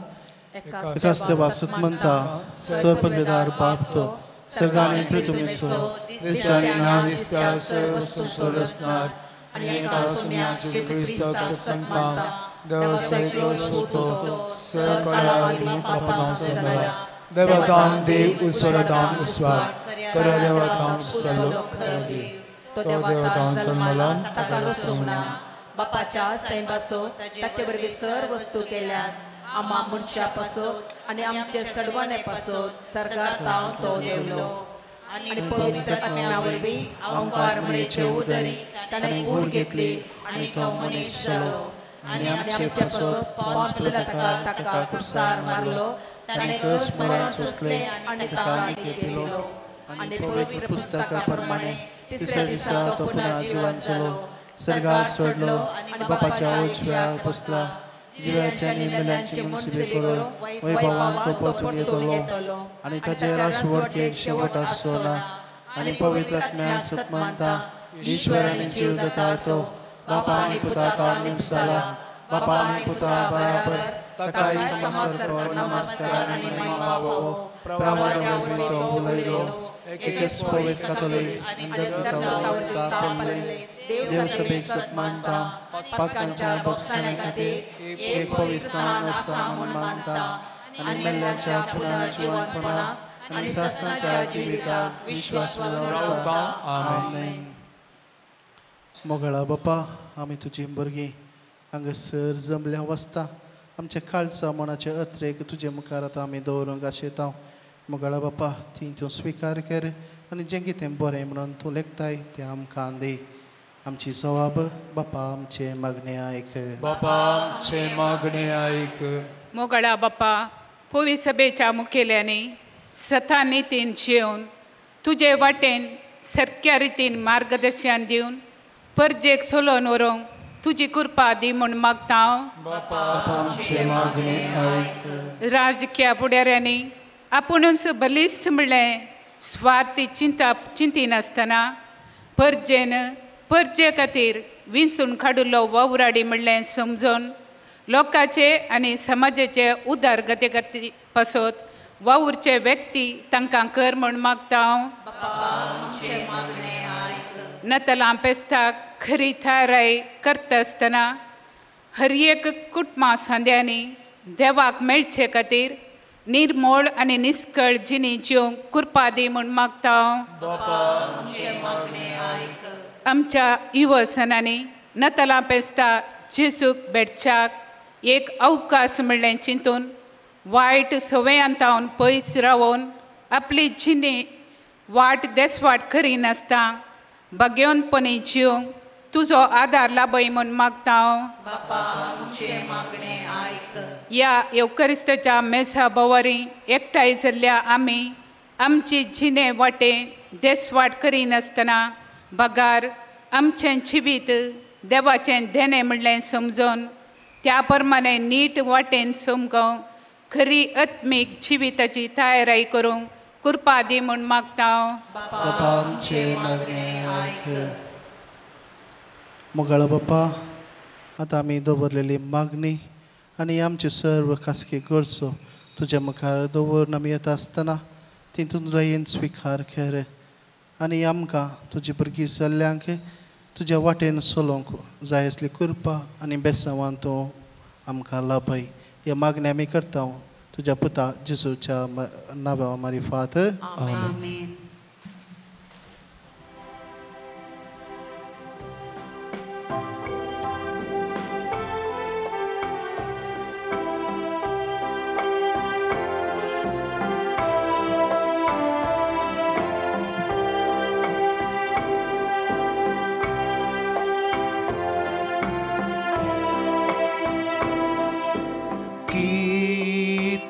एकाच देवाक सतमंता सर्पदवेदार बाप तो सगळ्यांनी पृथ्वीचो दिसता ना दिसता सर्व वस्तूंचो रचणार आनी एका सोम्या जेजू क्रिस्ताक सत्संगता देव सैकलो स्फूर्तो सकळां पापां सगळ्या देवतां देव ईश्वरतां ईश्वर करा देवतां सलो देव तो देवतां जन्मला ताका सोंगना बापाच्या सैंबासो ताचे वरवीं सर्व वस्तू केल्यात आमा मनशा पासत आनी आमचे सडवाने पासत सर्गार तावन तो देवलो आनी पवित्र आत्म्या वरवीं ओंकार मरेचे उदरी ताणें गूण घेतली आनी तो मनीस जालो आनी आमचे पासत पोंस पिलाताक ताका कुर्सार मारलो. ताणें कश्ट मरण सोंसलें आनी ताका निकेपिलो आनी पवित्र पुस्तका प्रमाणे तिसऱ्या दिसा तो पुनः जिवान जालो सर्गार सोडलो आनी बापाच्या उजव्या बसला. जिव्याचे आनी मेल्यांची मुनसिबी करून वैभवान तो परतून येतलो आनी ताचे रासवडकेक शेवट आसचो ना. आनी पवित्र आत्म्यान सतमानता ईश्वर आनी जीव दातार तो बापा आनी पुता तावन जाला बापा आनी पुता बराबर ताकाय समर्पण नमस्कार आनी महिमा फावो. प्रवादा वरवीं तो उलयलो एकेच पवित्र कातोलीक आनी स्थापनले देवसभेक सतमानता पातकांच्या बक्षाणे खातीर एक पवित्र स्थान आसा म्हूण मानता आनी मेल्ल्याच्या पुनर्जिवनपणा आनी सासणाच्या जिविताक विश्वास दवरता. आमेन. मोगाळा बापा आमी तुजी भुरगीं हांगासर जमल्या वसता आमच्या काळजा मनाचे अत्रेक तुजे मुखार आतां आमी दवरूंक आशेता. मोगाळा बापा ती तूं स्विकार कर आनी जें कितें बरें म्हणून तूं लेखताय तें आमकां दी. आमची जवाब बापा आमचे मागणें आयक. बापा आमचे मागणें आयक. मोगाळा बापा पवित्र सभेच्या मुखेल्यांनी सता नितीन जेवन तुजे वाटेन सारक्या रितीन मार्गदर्शन दिवन परजेक सोलोवन व्हरूंक तुजी कृपा दी म्हूण मागता हांव. बापा आमचे मागणें आयक. राजकीय फुडाऱ्यांनी आपुणूच बलिश्ट म्हणलें स्वार्थी चिंता चिंतिनासतना परजेन परजे खातीर विंचून काडिल्लो वावराडी म्हणलें समजून लोकांचे आनी समाजाचे उदरगते खातीर पासत वावुरचे व्यक्ती तांकां कर म्हूण मागता हांव. नतलां पेस्ताक खरी थाराय करता आसतना हर एक कुटुंबा सांद्यांनी देवाक मेळचे खातीर निर्मोळ आनी निस्कळ जिणी जिवंक कृपा दी म्हूण मागता हांव. आमच्या युवसनांनी नतलां पेस्ता जेजूक भेटच्याक एक अवकाश म्हणलें चिंतून वायट सवयांत तावन पयस रावून आपली जिणी वाट देसवाट करिनासतना भाग्यवंतपणी जिवंक तुजो आदार लाभय म्हूण मागता हांव. ह्या येवकरिस्ताच्या मेजा भोंवरी एकठांय जाल्ल्या आमी आमची जिणे वाटे देसवाट करिनासतना बगार आमचें जिवीत देवाचें देणें म्हणलें समजून त्या प्रमाणे नीट वाटेन समगोवंक खरी आत्मीक जिविताची तयारी करूंक कृपा दी म्हूण मागता हांव. बापा आमचे मागणें आयक. मोगाळ बापा आतां आमी दवरलेली मागणी आनी आमच्यो सर्व खासगी गरजो तुज्या मुखार दवरून आमी येता आसतना ती तूं दयेन स्विकार कर आनी आमकां तुजी भुरगीं जाल्ल्यांक तुज्या वाटेन चलोवंक जाय आसली कृपा आनी बेसांवान तूं आमकां लाभय. ह्या मागण्या आमी करता तुज्या पुता जेजूच्या नांवा मारिफात. आमेन.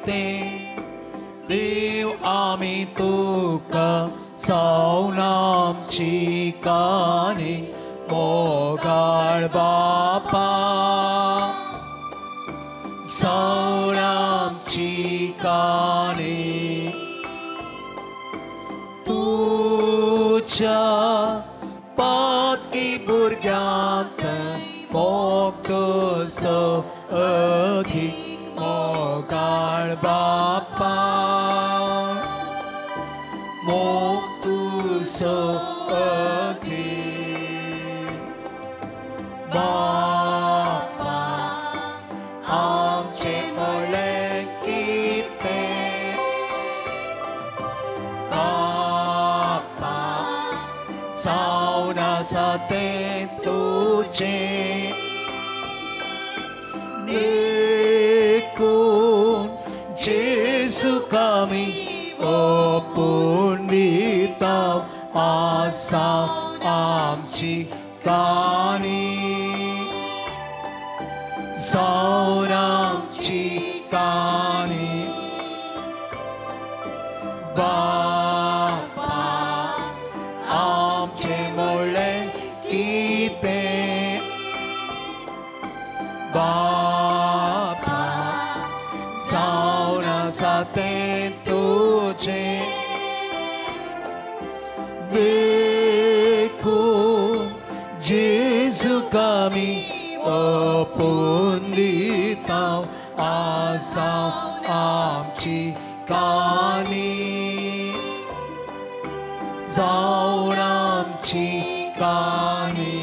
तें देव आमी तुका जावन आमची काणी मोगाळ बापा जावन आमची काणी तुज्या पातकी भुरग्यांत मोग तुजो अधीक मोगाळ बापा मोग तुजो अधीक बापा आमचें म्हळ्ळें कितें बापा जावन आसा तें तुजें देखून जेजूक आमी ओपून दिता आसा आमची काणी जावन आमची काणी बापा आमचें म्हळ्ळें कितें बापा जावन आसा तें तुजें देखून जेजूक आमी ओपून दिता आसा आमची काणी जावन आमची काणी.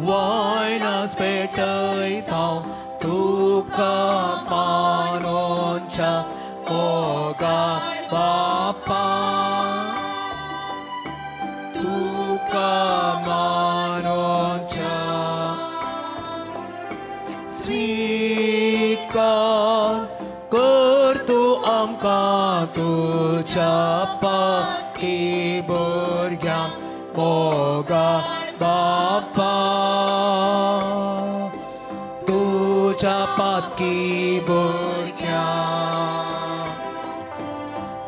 वायनास पेटयता तुका मानोच्या मोगा बापा तुका मानोच्या स्वीकार कर तूं आमकां तुज्या पाकी भुरग्यांक मोगा बापा तुज्या पातकी भुरग्यांक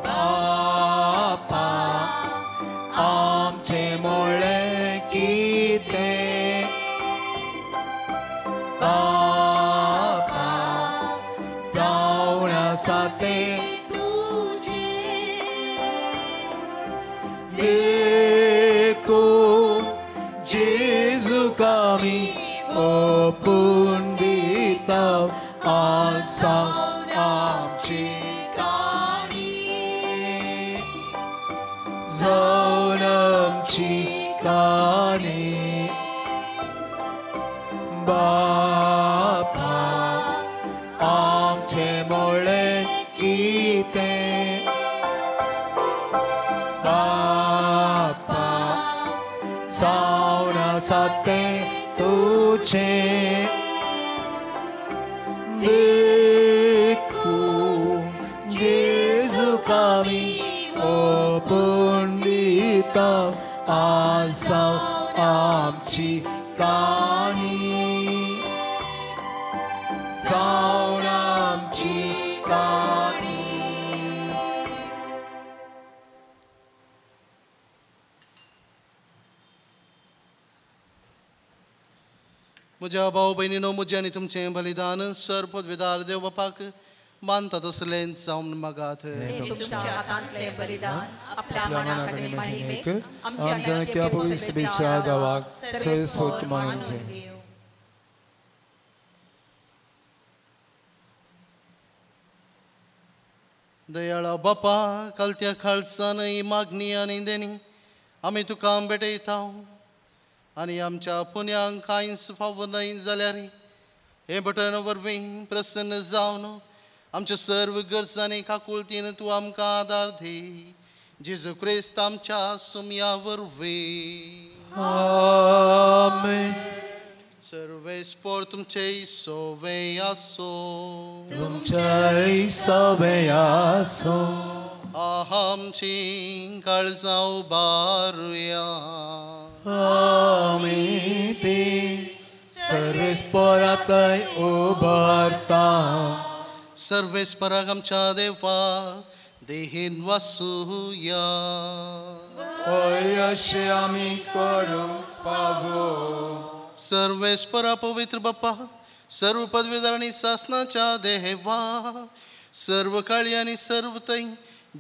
बापा आमचें म्हळ्ळें कितें बापा जावन आसा तें तुजें देखून जेजूक आमी ओपून दिता आसा आमची काणी जावन आमची काणी बापा आमचें म्हळ्ळें कितें बापा जावन आसा तें तुजें देखून जेजूक आमी ओपून दिता आसा आमची काणी जावन आमची काणी. म्हज्या भाव भयणीनो म्हजें आनी तुमचें बलिदान सर पदवेदार देव बापाक मानता तसलें जावन मागात. तुमच्या हातांतलें बलिदान आपल्या मनाक आनी महिमेक आमच्या त्या पवित्र सभेच्या दावाक सयस्फूर्त मानून घेवं. दयाळा बापा कालत्या खालसान ही मागणी आनी देणी आमी तुका भेटयता आनी आमच्या पुण्यांक कांयच फावो न्हय जाल्यार हे बटन वरवीं प्रसन्न जावन आमच्या सर्व गरजांनी काकुळतीन तूं आमकां आदार दी. जेजू क्रिस्त आमच्या सुमया वरवीं. आमेन. सर्वेस्पोर तुमचे सोवे आसो. तुमचे सोवे आसो. आमची काळजां उबारुया. आमी ती सर्वेस्पोरातय उबारता. सर्वेस्पराक आमच्या देवा देहीन वासुया. हय अशें आमी करूंक फावो. सर्वेस्परा पवित्र बाप्पा, सर्व पदवीधर आनी सासनाच्या देवा, सर्व काळी आनी सर्व थंय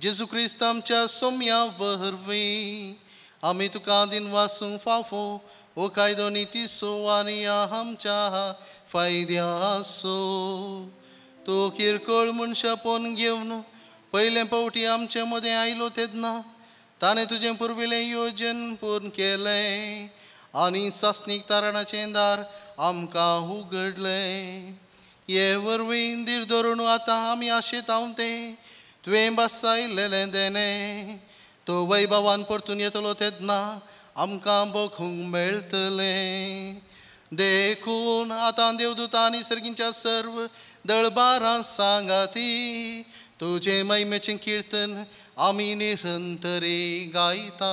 जेजू क्रिस्त आमच्या सोम्या वरवीं आमी तुका दिन वासूंक फावो हो कायदो नितीचो आनी आमच्या फायद्याचो. तो किरकोळ मनशां पोवन घेवन पयले फावटी आमचे मदें आयलो तेन्ना ताणें तुजें पुर्विल्लें योजन पूर्ण केलें आनी सासणीक तारणाचें दार आमकां उगडलें. हे वरवीं धीर धरून आतां आमी आशेतांव तें तुवें बसायलेलें देणें तो वैभवान परतून येतलो तेन्ना आमकां बघूंक मेळटलें. देखून आतां देवदूतां आनी सर्गींच्या सर्व दळबारां सांगाती तुजें महिमेचें किर्तन आमी निरंतरी गायता.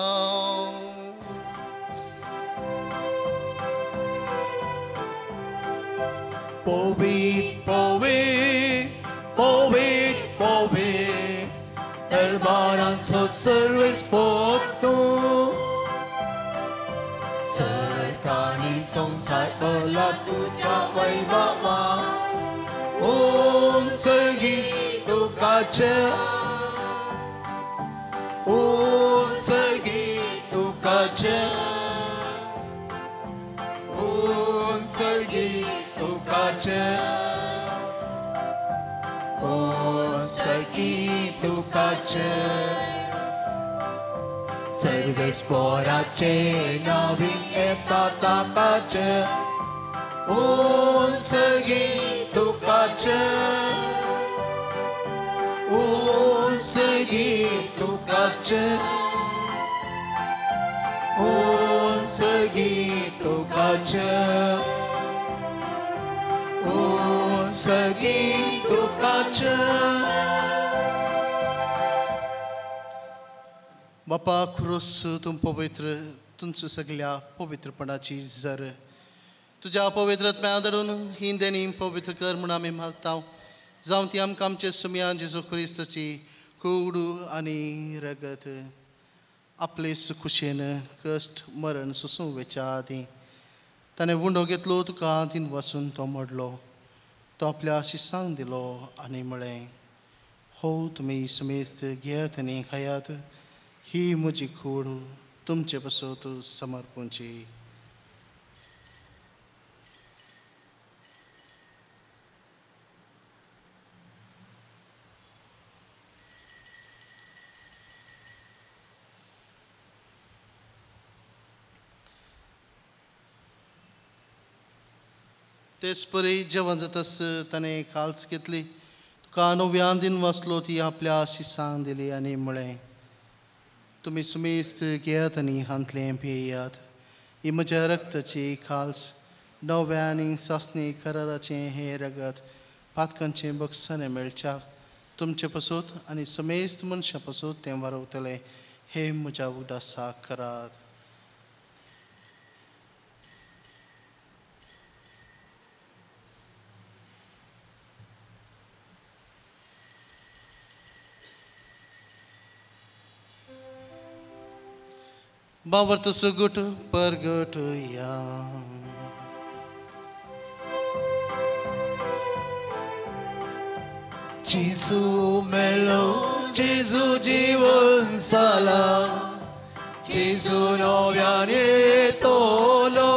पवित्र पवित्र पवित्र पवित्र दरबारांचो सर्वेस्पोर तूं. सरकानी संवसार भरला तुज्या वैभवान. ओम सर्गी तुकाचे, ओम सर्गी तुकाचे, ओम सर्गी तुकाचे, ओम सर्गी तुकाचे. सर्वेस्पोराचे नावी येता ताकाचे, ओम सर्गी तुकाचे, ओम सर्गी तुकाचे, ओम सर्गी तुकाचे, ओम सर्गी तुकाचे. बापा क्रोस तूं पवित्र, तुमच्या सगळ्या पवित्रपणाची जर तुज्या पवित्रत्म्या धाडून ही देणी पवित्र कर म्हूण आमी मागता. जावं ती आमकां आमचे सुमया जेजू क्रिस्ताची कूड आनी रगत आपले सुखुशेन कश्ट मरण सोसूंक वेच्या आदीं ताणें उंडो घेतलो, तुका दिन वसून तो मोडलो, तो आपल्या शिसांक दिलो आनी म्हळें, हो तुमी सुमेस्त घेयात आनी खायात, ही म्हजी कूड तुमचे पासत समर्पूंची. तेच परी जेवण जातास ताणें खाल्स घेतली, तुका नव्यान दिन वाचलो, ती आपल्या शिसांक दिली आनी म्हळें, तुमी सुमेस्त घेयात आनी हांतलें पियात, ही म्हज्या रक्ताची खाल्स, नव्या आनी सासणी कराराचें हें रगत पातकांचें बक्षाणें मेळच्याक तुमचे पासत आनी समेस्त मनशां पासत तें वारवतलें. हे म्हज्या उगडासाक करात. बावर्त सुगुट परगट या. जेजू मेलो, जेजू जीवन जाला, जेजू नव्यान येतलो.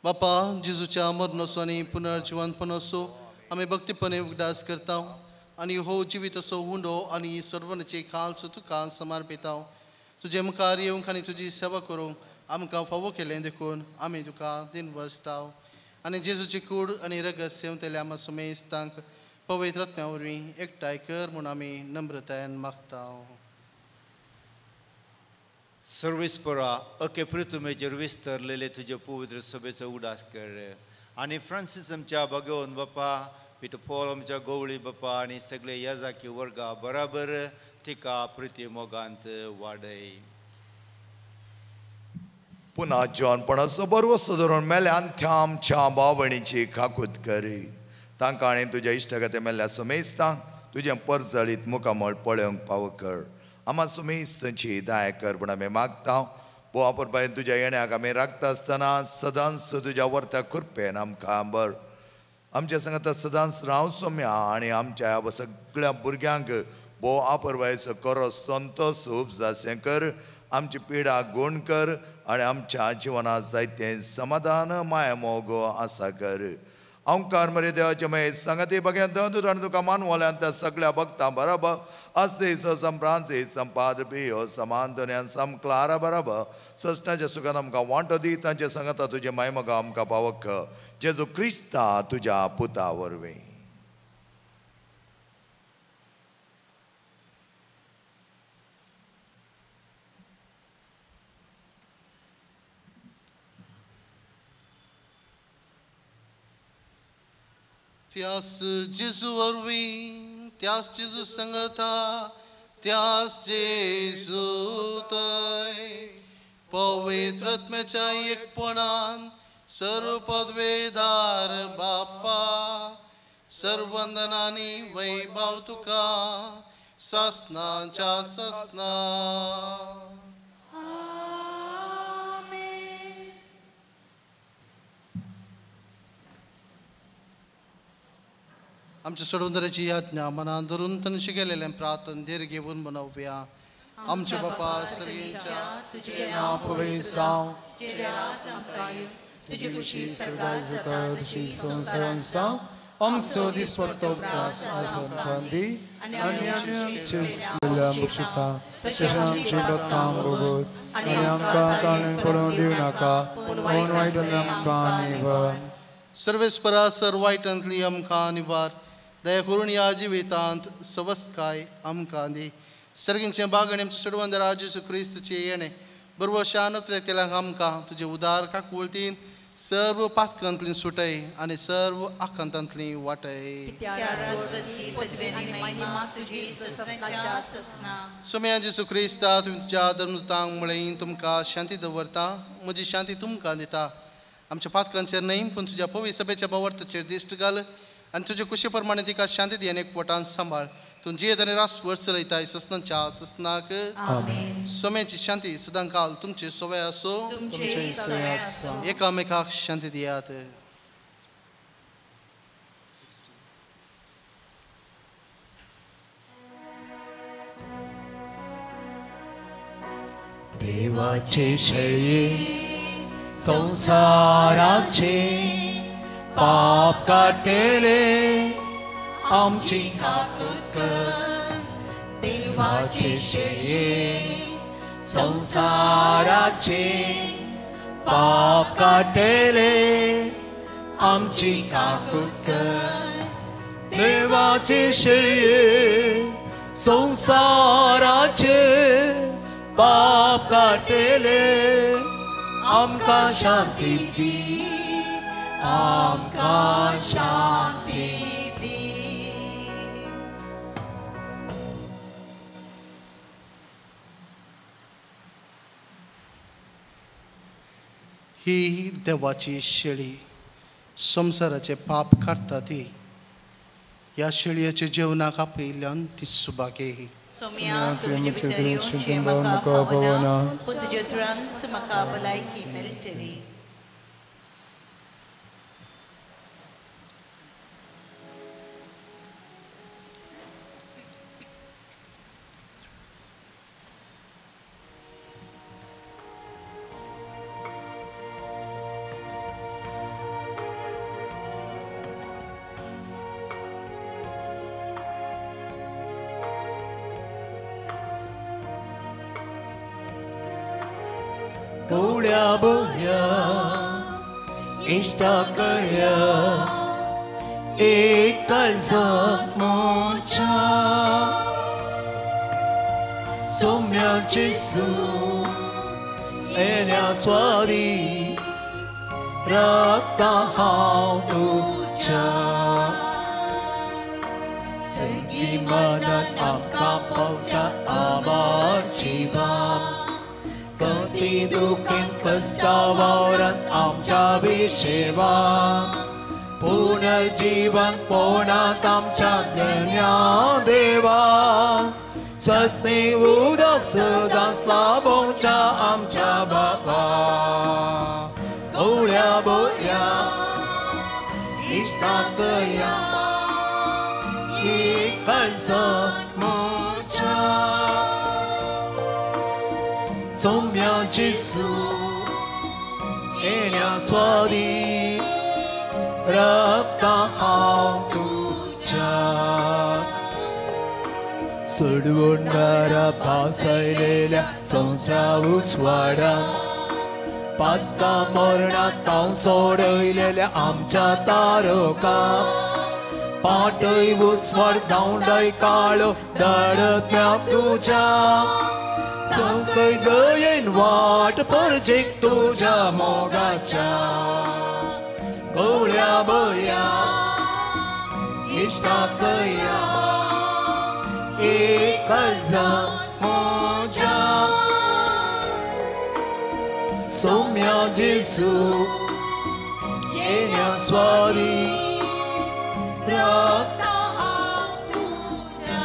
बापा जेजूच्या मरणाचो आनी पुनर्जिवनपणाचो आमी भक्तीपणे उगडास करता आनी हो जिवीत असो उंडो आनी सर्वनाची खालसो तुका समर्पिता. तुजे मुखार येवंक आनी तुजी सेवा करूंक आमकां फावो केलें देखून आमी तुका दिनवासता. आनी जेजूची कूड आनी रगत सेवतल्या आमकां सुमेस्तांक पवित्र आत्म्या वरवीं एकठांय कर म्हूण आमी नम्रतायेन मागता. सर्वेस्परा अके पृथ्वीचेर विस्तरलेले तुजे पवित्र सभेचो उडास कर आनी फ्रांसीस आमच्या भगवंत बापा, पिटर पॉल आमच्या गोवळी बापा आनी सगळे याजाकी वर्गा बराबर तिका प्रिती मोगांत वाडय. पुन्हा जॉनपणाचो बरवसो धरून मेल्यान आमच्या भावणीची काकूत करी. तांकां आनी तुज्या इश्टागते मेल्ल्या समेस्तांक तुजें परजळीत मुखामळ पळोवंक पाव कर. आमा सुमेस्तांची दया कर म्हूण आमी मागता. भोव परबायन तुज्या येण्याक आमी राखता आसतना सदांच तुज्या वर्त्या कृपेन आमकां बर आमच्या सांगता सदांच राव सोम्या आनी आमच्या ह्या सगळ्या भुरग्यांक भोव आपरवायचो करो संतोष उपजासें कर. आमची पिडा गुण कर आनी आमच्या जिवनांत जायतें समाधान माया मोग आसा कर. ओंकार मरे देवाचे मये सांगती बघ्यान दूत आनी तुका मानवल्यान त्या सगळ्या भक्तां बराबर असे सम फ्रांसीस सम पाद्र पियो सम आंतोनी सम क्लारा बराबर सस्नाच्या सुखान आमकां वांटो दी. तांचे सांगता तुजे मायमोगा आमकां पावक जेजू क्रिस्ता तुज्या पुता वरवीं. त्यास जेजू वरवीं, त्यास जेजू संगता, त्यास जेजू तय पवित्र आत्म्याच्या एकपणान सर्व पदवेदार बाप्पा सर्वंदनानी वैभव तुका सासनाच्या सासना. आमच्या सोडवणाऱ्याची याज्ञा मनान धरून तांणी केलेलें प्रार्थन धीर घेवन मनोवया. आमच्या बापा सर्गेंच्या तुजें नांव पवित्र जावं, तुजें राज आमकां येवं, तुजी खुशी स्वर्गार जाता तशी संवसारांत जावं. आमचो दिसपट्टो ग्रास आज आमकां दी आनी आमच्या चुकलेल्यांक बक्षिता तशें आमचीं पातकां भोगोत आनी आमकां ताणून पडूंक दिवं नाका, पूण वायटांतल्यान आमकां निवार. सर्वेस्परा सर वायटांतली आमकां निवार. दया करून ह्या जिवितांत सवस्काय आमकां दी. सर्गींचें बागण आमच्या सोडवणदारा जेजू क्रिस्तचें येणें बरवो शान आमकां तुजे उदार काकुळतीन सर्व पातकांतली सुटय आनी सर्व आकांतांतली वाटय. सोम्या जेजू क्रिस्ता तुमी तुज्या धर्मदूतांक म्हळें तुमकां शांती दवरता, म्हजी शांती तुमकां दिता. आमच्या पातकांचेर न्हय पूण तुज्या पवित्र सभेच्या भावार्थाचेर दिश्ट घाल आनी तुजे कुशे प्रमाणे तिका शांती दी आनी एकवटान सांबाळ. तूं जियेत आनी रासभर चलयताय ससनाच्या ससनाक. सोम्याची शांती सदां काल तुमचे सवय आसो. एकामेकाक शांती दियात. देवाचे शेळये संसाराचे पाप काडटले आमची काकूत कर. देवाचे शेळये संसाराचे पाप काडटले आमची काकूत कर. देवाचे शेळये संसाराचे पाप काडटले आमकां शांती दी, आमकां शांती दी. ही देवाची शेळी संवसाराचे पाप काडटा ती. ह्या शेळयेच्या जेवणाक आपयिल्ल्यान ती सुभागे. सोम्या तुजे भितर येवचें म्हाका फावना, पूण तुजे उपरांत म्हाका भलायकी मेळटली. कोड्या बोया इश्टा करया एक काळजांत म्हज्या सोम्या जेजू येण्या स्वारी रक्ता हांव तुज्या सगळी मनान आमकां पावच्या आभार जिवा कती दुखेन कश्टा वावरान आमच्या विशेवा पुनर्जीवन पोणात आमच्या धन्या देवा सस्ती उदक सदांच लाभोवच्या आमच्या बाबा गवळ्या बोया इश्टाकया एक काळजांत म्हज्या सोम्या जेजू येण्या स्वारी रक्ता हांव तुज्या सोडवणारा भासयलेल्या संवसारा उजवाडा पातका मरणाक हांव सोडयलेल्या आमच्या तारका पाटय उजवाड धांवडय काळो दडत्म्या तुज्या संकय दयेन वाट परजेक तुज्या मोगाच्या गवळ्या बया इश्टाकया एक काळजांत म्हज्या सोम्या जेजू येण्या स्वारी रक्ता हांव तुज्या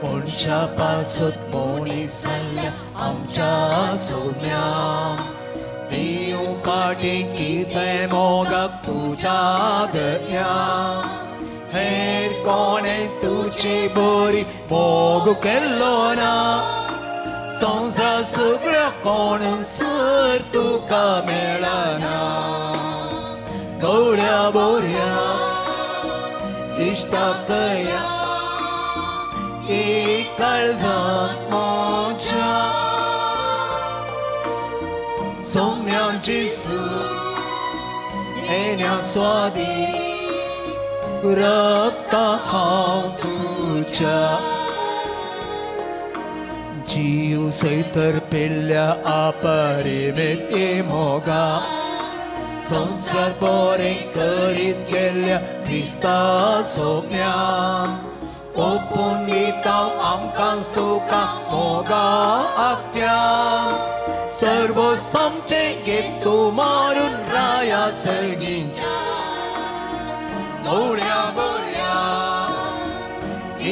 मनशा पासत मनीस जाल्ल्या आमच्या सोम्या दिवं पाटी कितें मोगाक तुज्या दर्या हेर कोणेच तुजी बरी मोग केल्लो ना संवसार सगळ्या कोण सर तुका मेळना गवळ्या बोऱ्या इश्टाकया एक काळजांत म्हज्या सोम्या जेजू येण्या स्वादी रक्ता हांव तुज्या जीव सयत पेल्ल्या अपरिमेय मोगा संवसार बरें करीत गेल्ल्या क्रिस्ता सोम्या ओपून दिता आमकां तुका मोगा आख्या सर्व समचें घेत तूं मारून राया सर्गींच्या गवळ्या बऱ्या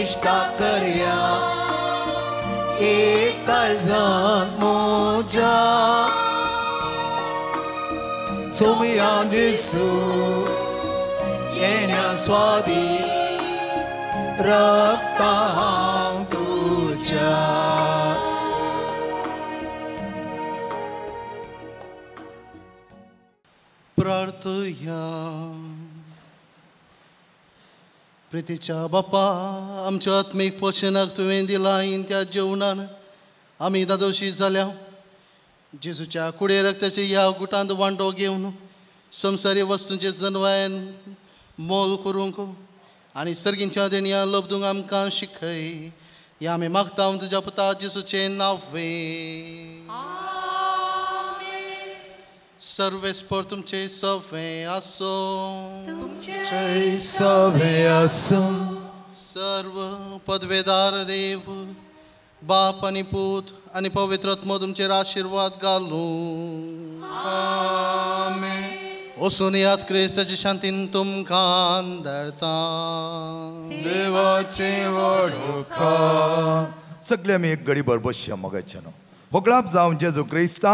इश्टा करया एक काळजांत म्हज्या सोम्या जेजू येण्या स्वादी रक्ता हांव तुज्या प्रार्थया प्रितीच्या बापा आमच्या आत्मीक पोशणाक तुवें दिलां त्या जेवणान आमी दादोशी जाल्या जेजूच्या कुडे रक्ताच्या ह्या गुटांत वांटो घेवन संवसारी वस्तूंचे जनवायन मोल करूंक आनी सर्गींच्या देणया लब्दूंक आमकां शिकय ह्या आमी मागता तुज्या पुता जेजूचें नांव सर्वेस्पर तुमचे सवे आसो तुमचे सवे आसो सर्व पदवेदार देव बाप आनी पूत आनी पवित्र आत्मो तुमचेर आशिर्वाद घालूं आमेन. वचून याद क्रिस्ताची शांतीन तुमकां धाडता. देवाचे वडोखा सगळे आमी एक घडी भर बसया मोगाच्यानो. होगळाप जावन जेजू क्रिस्ता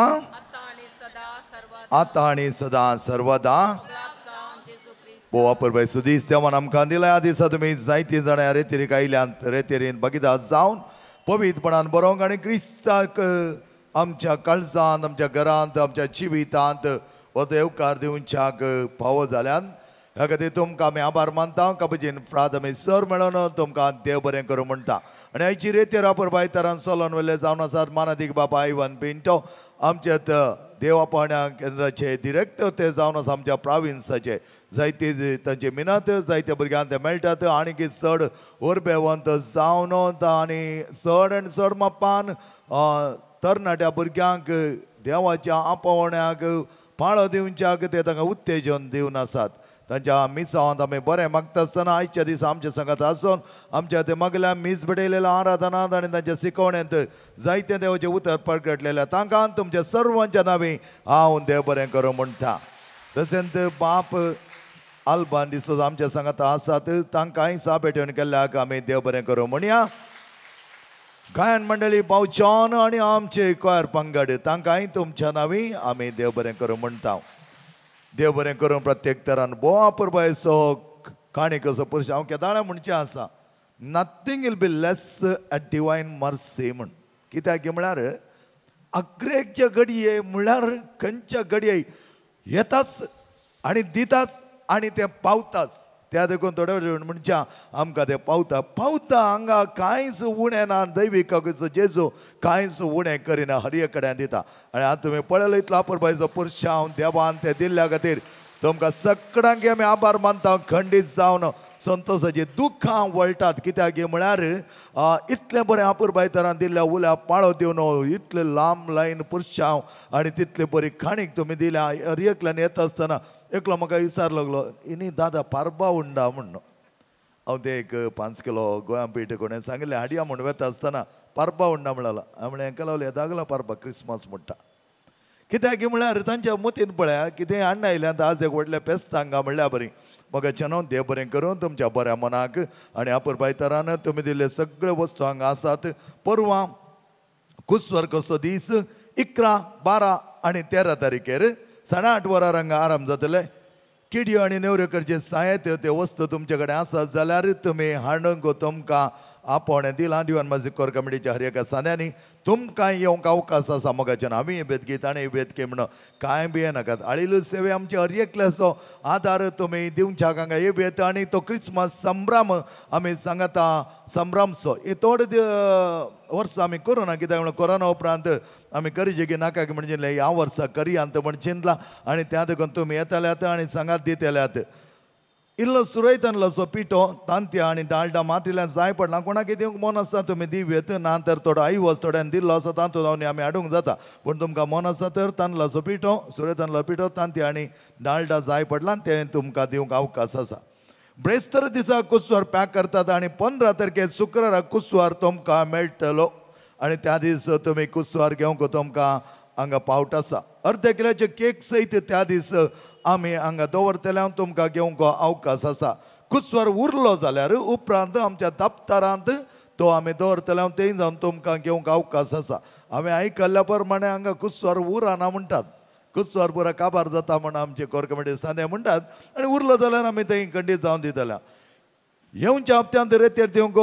आतां आनी सदां सर्वदा बोवा परबाय सुदीस देवान आमकां दिला. ह्या दिसा तुमी जायतीं जाणां रेतेरीक आयल्यात. रेतेरीन भागीदार जावन पवित्रपणान बरोवंक आनी क्रिस्ताक आमच्या काळजांत, आमच्या घरांत, आमच्या जिवितांत हो येवकार दिवच्याक फावो जाल्यान ह्या खातीर तुमकां आमी आभार मानता. कबजीन फ्राद आमी सर मेळोन तुमकां देव बरें करूं म्हणटा. आनी आयची रेतेर अपुरबाय तरान सोलोन वेले जावन आसात मानादीक बाबा आयवन पिंटो, आमच्या देवापण्या केंद्राचे डिरेक्टर ते जावन आसा आमच्या प्राविन्साचे. जायते तांचे मिनात जायत्या भुरग्यांक ते मेळटात आनी की चड उर्बेवंत जावन आनी चड आनी चड मापान तरणाट्या भुरग्यांक देवाच्या आपोवण्याक पाळो दिवच्याक ते तांकां उत्तेजन दिवन आसात. तांच्या मिसांत आमी बरें मागता आसतना आयच्या दिसा आमच्या सांगात आसून आमच्या ते मागल्या मीस भेटयलेल्या आराधनांत आनी तांच्या शिकवणेंत जायते देवाचें उतर परगटलेलें तांकां तुमच्या सर्वांच्या नांवी हांव देव बरें करूं म्हणटा. तशेंच बाप आल्बान डिसोजा आमच्या सांगात आसात तांकांय सा भेटवण केल्ल्याक आमी देव बरें करूं म्हणया. गायन मंडळी भाव जॉन आनी आमचे कोयर पंगड तांकांय तुमच्या नांवी आमी देव बरें करूं म्हणटा. देव बरें करूं प्रत्येक तरान भोव अपुरबायेचो काणी कसो पुरुश हांव केदाळा म्हणचें आसा, nothing will be less at divine mercy म्हण. कित्याक म्हळ्यार अग्रेकच्या घडये म्हळ्यार खंयच्या घडये येताच आनी दिताच आनी तें पावताच. त्या देखून थोडे म्हणच्या आमकां तें पावता पावता हांगा कांयच उणें ना, दैवीक जेजू कांयच उणें करिना, हर एक कडेन दिता. आनी आतां तुमी पळयलो इतलो अपुरबायेचो पुरशांव देवान तें दिल्ल्या खातीर तुमकां सगळ्यांक आमी आभार मानता. खंडीत जावन संतोशाची दुख्खां वळटात कित्याक म्हळ्यार इतलें बरें अपुरबाये तरान दिल्ल्या उल्या पाळो दिवन इतलें लांब लायन पुरशांव आनी तितली बरी खाणीक तुमी दिल्या. हर एकल्यान येता आसतना एकलो म्हाका विचार लागलो, इनी दादा पारबा उंडा म्हण. हांव ते एक 5 किलो गोंया पीठ कोणें सांगिल्लें हाडया म्हूण वेता आसतना पारबा उंडा म्हणला. हांवें म्हणलें हेंका लावलें दागला पारबा क्रिसमस म्हणटा. कित्याक म्हळ्यार तांच्या मतीन पळया कितें हाडून आयल्यान आज एक व्हडलें फेस्त हांगा म्हणल्या बरी. म्हाका न्हू देव बरें करूं तुमच्या बऱ्या मनाक आनी अपुरबाये तरान तुमी दिल्ले सगळे वस्तू हांगा आसात. परवां कुसवर कसो दीस 11, 12 आनी 13 तारखेर 8:30 वरार हांगा आराम जातले. किडयो आनी नेवऱ्यो करचे सायत ते वस्तू तुमचे कडेन आसात जाल्यार तुमी हाडूंक तुमकां आपोवणें दिलां. दिवन माझी कोर कमिटीच्या हर एका सांद्यांनी तुमकां येवंक अवकाश आसा. मोगाच्यान आमी बेदकी ताणें बेदकी म्हणून कांय बी येनाकात. आळिलू सेवे आमचे हर एकल्याचो आदार तुमी दिवच्याक हांगा येत आनी तो क्रिसमस संभ्रम आमी सांगता संभ्रमचो हे थोडे वर्सां आमी करूं ना कित्याक म्हणून कोरोना उपरांत आमी करीचे की नाका की म्हणजे ह्या वर्सा करया म्हण चिंतलां आनी त्या देखून तुमी येतल्यात आनी सांगात दितल्यात. इल्लो सुरयतनलोसो पिठो तांतयां आनी डालडा मातिल्यान जाय पडला कोणाक दिवंक मन आसा तुमी दिवयेत, ना तर थोडो आयवज थोड्यान दिल्लो आसा तातूंत जावन आमी हाडूंक जाता. पूण तुमकां मन आसा तर तांदळाचो पिठो सुरयतनलो पिठो तांतयां आनी डालडा जाय पडला तें तुमकां दिवंक अवकाश आसा. ब्रेस्तर दिसा कुसवार पॅक करतात आनी 15 तारखेर शुक्रारा कुसवार तुमकां मेळटलो आनी त्या दीस तुमी कुसवार घेवंक तुमकां हांगा पावट आसा. अर्दे किलाचे केक सयत त्या दीस आमी हांगा दवरतले तुमकां घेवंक अवकाश आसा. कुसवार उरलो जाल्यार उपरांत आमच्या दप्तरांत तो आमी दवरतले तें जावन तुमकां घेवंक अवकाश आसा. हांवें आयकल्ल्या प्रमाणे हांगा कुसवार उरना म्हणटात, कुसवार पुरा काबार जाता म्हण आमचे कोर कमिटी सांदे म्हणटात आनी उरलो जाल्यार आमी थंय खंडीत जावन दितले. येवच्या हप्त्यांत रेतेर दिवंक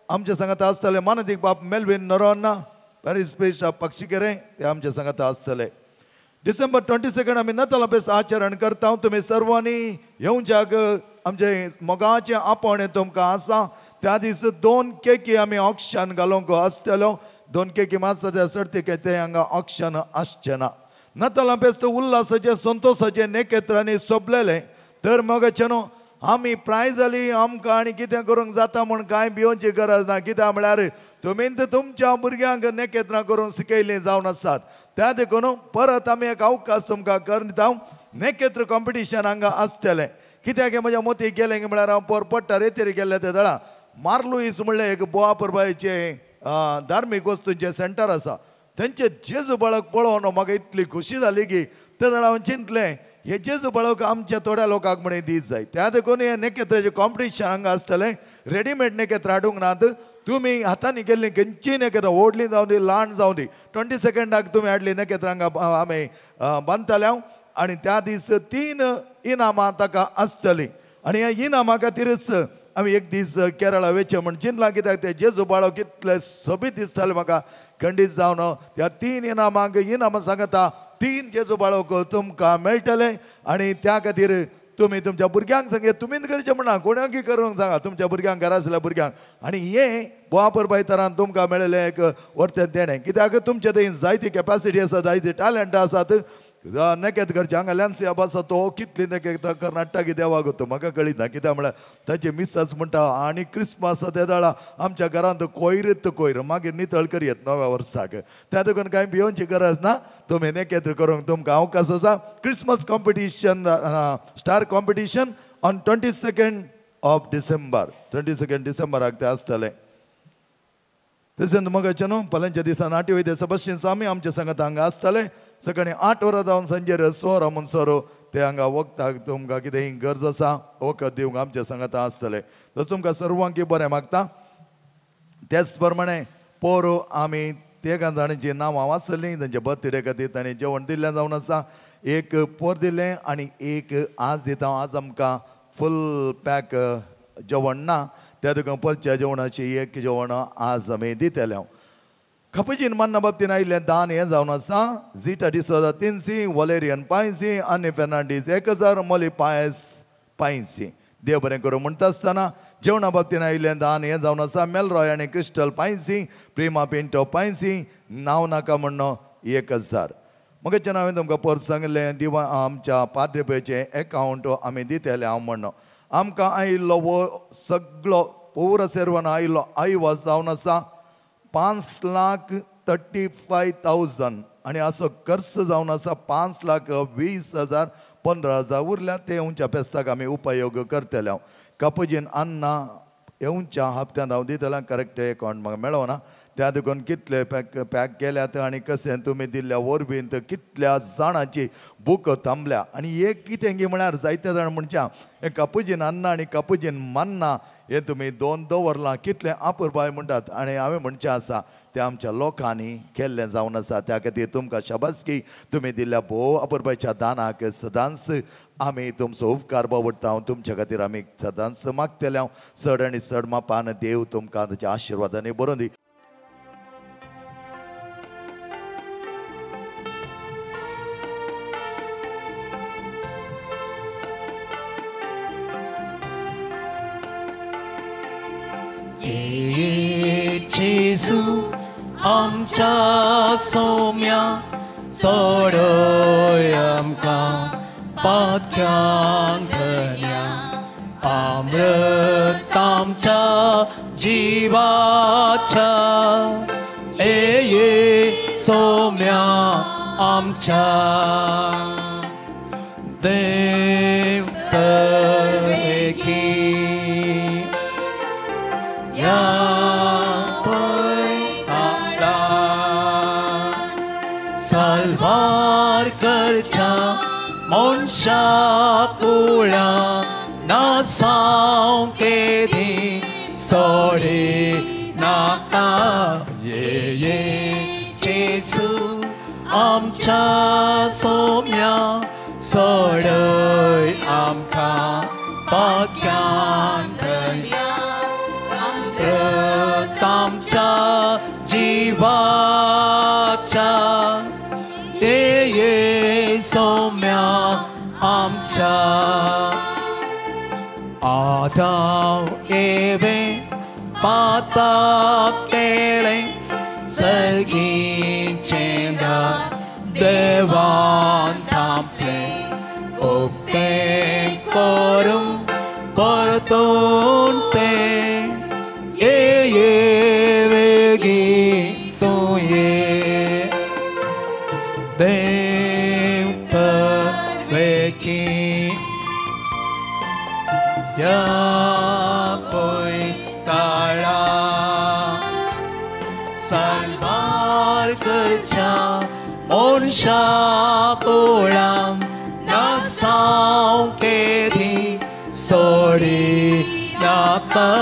आमच्या सांगात आसतले मानदीक बाब मेलवीन नरोन्ना पॅरीस पेश पक्षीकेरे ते आमच्या सांगात आसतले. डिसेंबर 22 आमी नताला बेस आचरण करता. तुमी सर्वांनी येवच्याक आमचे मोगाचें आपोवणें तुमकां आसा. त्या दीस 2 केकी आमी ऑक्शन घालूंक आसतल्यो. 2 केकी मात सद्या सर्तीक तें हांगा ऑक्शन आसचें ना. नताला बेस्त उल्हासाचें संतोशाचें नेकेत्रांनी सोबलेलें तर मोगाचें न्हू आमी प्रायज जाली आमकां आनी कितें करूंक जाता म्हूण कांय भिवची गरज ना. कित्याक म्हळ्यार तुमी तुमच्या भुरग्यांक नेकेत्रां करूंक शिकयलीं जावन आसात. त्या देखून परत आमी एक अवकाश तुमकां करून दिता. नेकेत्र कॉम्पिटिशन हांगा आसतलें. कित्याक म्हज्या मोती गेलें की म्हळ्यार हांव पोर पडटा रेतेर गेल्ले ते दळा मार्लुईस म्हणलें एक बोवा परबायचें धार्मीक वस्तूंचें सेंटर आसा. तेंचे जेजू बाळक पळोवन म्हाका इतली खुशी जाली की ते जाणां हांवें चिंतलें हे जेजू बाळक आमच्या थोड्या लोकांक म्हण दीत जाय. त्या देखून हें नेकेत्राचें कॉम्पिटिशन हांगा आसतलें. रेडीमेड नेकेत्र हाडूंक नात, तुमी हातांनी केल्लीं खंयचीय नेकेत्रां व्हडलीं जावं दी ल्हान जावं दी 22 तुमी हाडली नेकेत्रां हांगा आमी बांदतले आनी त्या दीस 3 इनामां ताका आसतलीं आनी ह्या इनामां खातीरच आमी एक दीस केरळा वेचे म्हण चिंतलां कित्याक ते जेजू बाळो कितले सोबीत दिसताले म्हाका खंडीत जावन त्या 3 इनामांक इनामां सांगता 3 जेजू बाळोक तुमकां मेळटले आनी त्या खातीर तुमी तुमच्या भुरग्यांक सांगे तुमीच करचें म्हणा कोणाकय करूंक सांगा तुमच्या भुरग्यांक घरा आसल्या भुरग्यांक आनी हें बोवापर बायतरान तुमकां मेळिल्लें एक वर्तें देणें कित्याक तुमचे थंय जायती कॅपॅसिटी आसा जायती टॅलंट आसात नेकेत करचें हांगा लॅन्सी आसा तो कितली नेकेत कर्नाटकी देवाक तो म्हाका कळीत ना कित्याक म्हळ्यार ताचे मिसस म्हणटा आनी क्रिसमस ते दाळा आमच्या घरांत कोयरत कोयर मागीर नितळ करयत नव्या वर्साक त्या देखून कांय भियोवची गरज ना तुमी नेकेत करूंक तुमकां अवकाश आसा. Christmas competition star competition on 22nd of December 22 डिसेंबराक तें आसतलें. तशेंच मगाचें न्हू फाल्यांच्या दिसा नाट्य वैद्य सेबास्टियन स्वामी आमच्या सांगात हांगा आसतले सकाळीं 8 वरां जावन सांजेर 6 वरां म्हणसर ते हांगा वखदाक तुमकां कितेंय गरज आसा वखद दिवंक आमच्या सांगात आसतले. तर तुमकां सर्वांकी बरें मागता. त्याच प्रमाणे पोरू आमी तेगां जाणांची नांवां वाचलीं तांच्या बर्थडे खातीर तांणी जेवण दिल्लें जावन आसा. एक पोर दिलें आनी एक आज दिता. आज आमकां फूल पॅक जेवण ना त्या तुका परच्या जेवणाची एक जेवण आज आमी दितले. खपजीन मान्ना बाबतीन आयिल्लें दान हें जावन आसा. झिटा डिसोजा 300, वलेरियन 500, आनी फेर्नांडीस 1000, मोली पायस 500. देव बरें करूं म्हणटा आसतना जेवणा बाबतीन आयिल्लें दान हें जावन आसा. मेलरॉय आनी क्रिस्टल 500, प्रिमा पिंटो 500, नांव नाका म्हणून 1000. मगेच्यान हांवें तुमकां परत सांगलें दिवा आमच्या पाद्रेपेचें एकावंट आमी दितले हांव म्हणून आमकां आयिल्लो वो सगळो पौर सेर्वान आयिल्लो आयवास जावन आसा 5,35,000 आनी असो खर्च जावन आसा 5,20,000 15,000 उरल्या ते येवच्या फेस्ताक आमी उपयोग करतले. हांव कापुजीन अन्ना येवच्या हप्त्यान हांव दितलें करेक्ट एकावंट म्हाका मेळना त्या देखून कितले पॅक केल्यात आनी कशें तुमी दिल्ल्या वरवीं कितल्या जाणांची बूक थांबल्या आनी एक कितें गी म्हळ्यार जायते जाण म्हणच्या हें कापुजीन अन्ना आनी कापुजीन मान्ना हें तुमी 2 दवरलां कितलें आपुरबाय म्हणटात आनी हांवें म्हणचें आसा तें आमच्या लोकांनी केल्लें जावन आसा. त्या खातीर तुमकां शाबासकी तुमी दिल्ल्या भोव आपुरबायच्या दानाक सदांच आमी तुमचो उपकार बावडटा. तुमच्या खातीर आमी सदांच मागतले. हांव चड आनी चड मापान देव तुमकां ताच्या आशिर्वादांनी बरोवन दी. जेजू आमच्या सोम्या सोडय आमकां पातक्यांक धन्या अमृत आमच्या जिवाच्या ए सोम्या आमच्या देव तरेकी या साल्वार करच्या मनशा कुळा नासांव केदी सोडे नाका ये जेजू आमच्या सोम्या सोडय आमकां पाक्यांक धन्या अमृत आमच्या जिवाच्या ये सोम्या आमच्या आदाव एवे पाताक केळें सर्गीचें दार देवान थांबलें उक्तें करूं परतून तें ये वेगीं तूं ये देव तरेकी या पयताळा साल्वार करच्या मनशा कुळां नासांव केदी सोडी नाका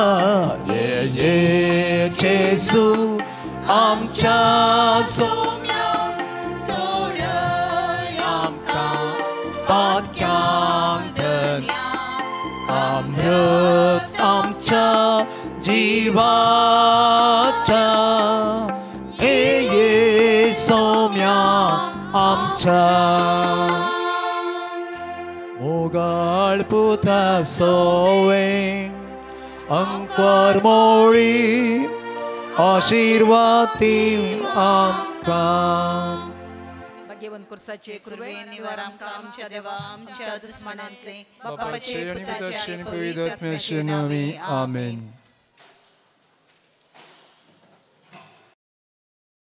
ये जेजू आमच्या सोम्या सोडय आमकां पातक्यांक धन्या अमृत आमच्या आमच्या जिवाच्या ये सोम्या आमच्या मोगाळ पुता सोवे अंकर मोळी आशीर्वादी आमकां. भाग्यवंत कुर्साचे कृपेन निवार आमकां आमच्या देवा आमच्या दुस्मनांतले बापाचे आनी पुताचे आनी पवित्र आत्म्याचे नांवी आमेन.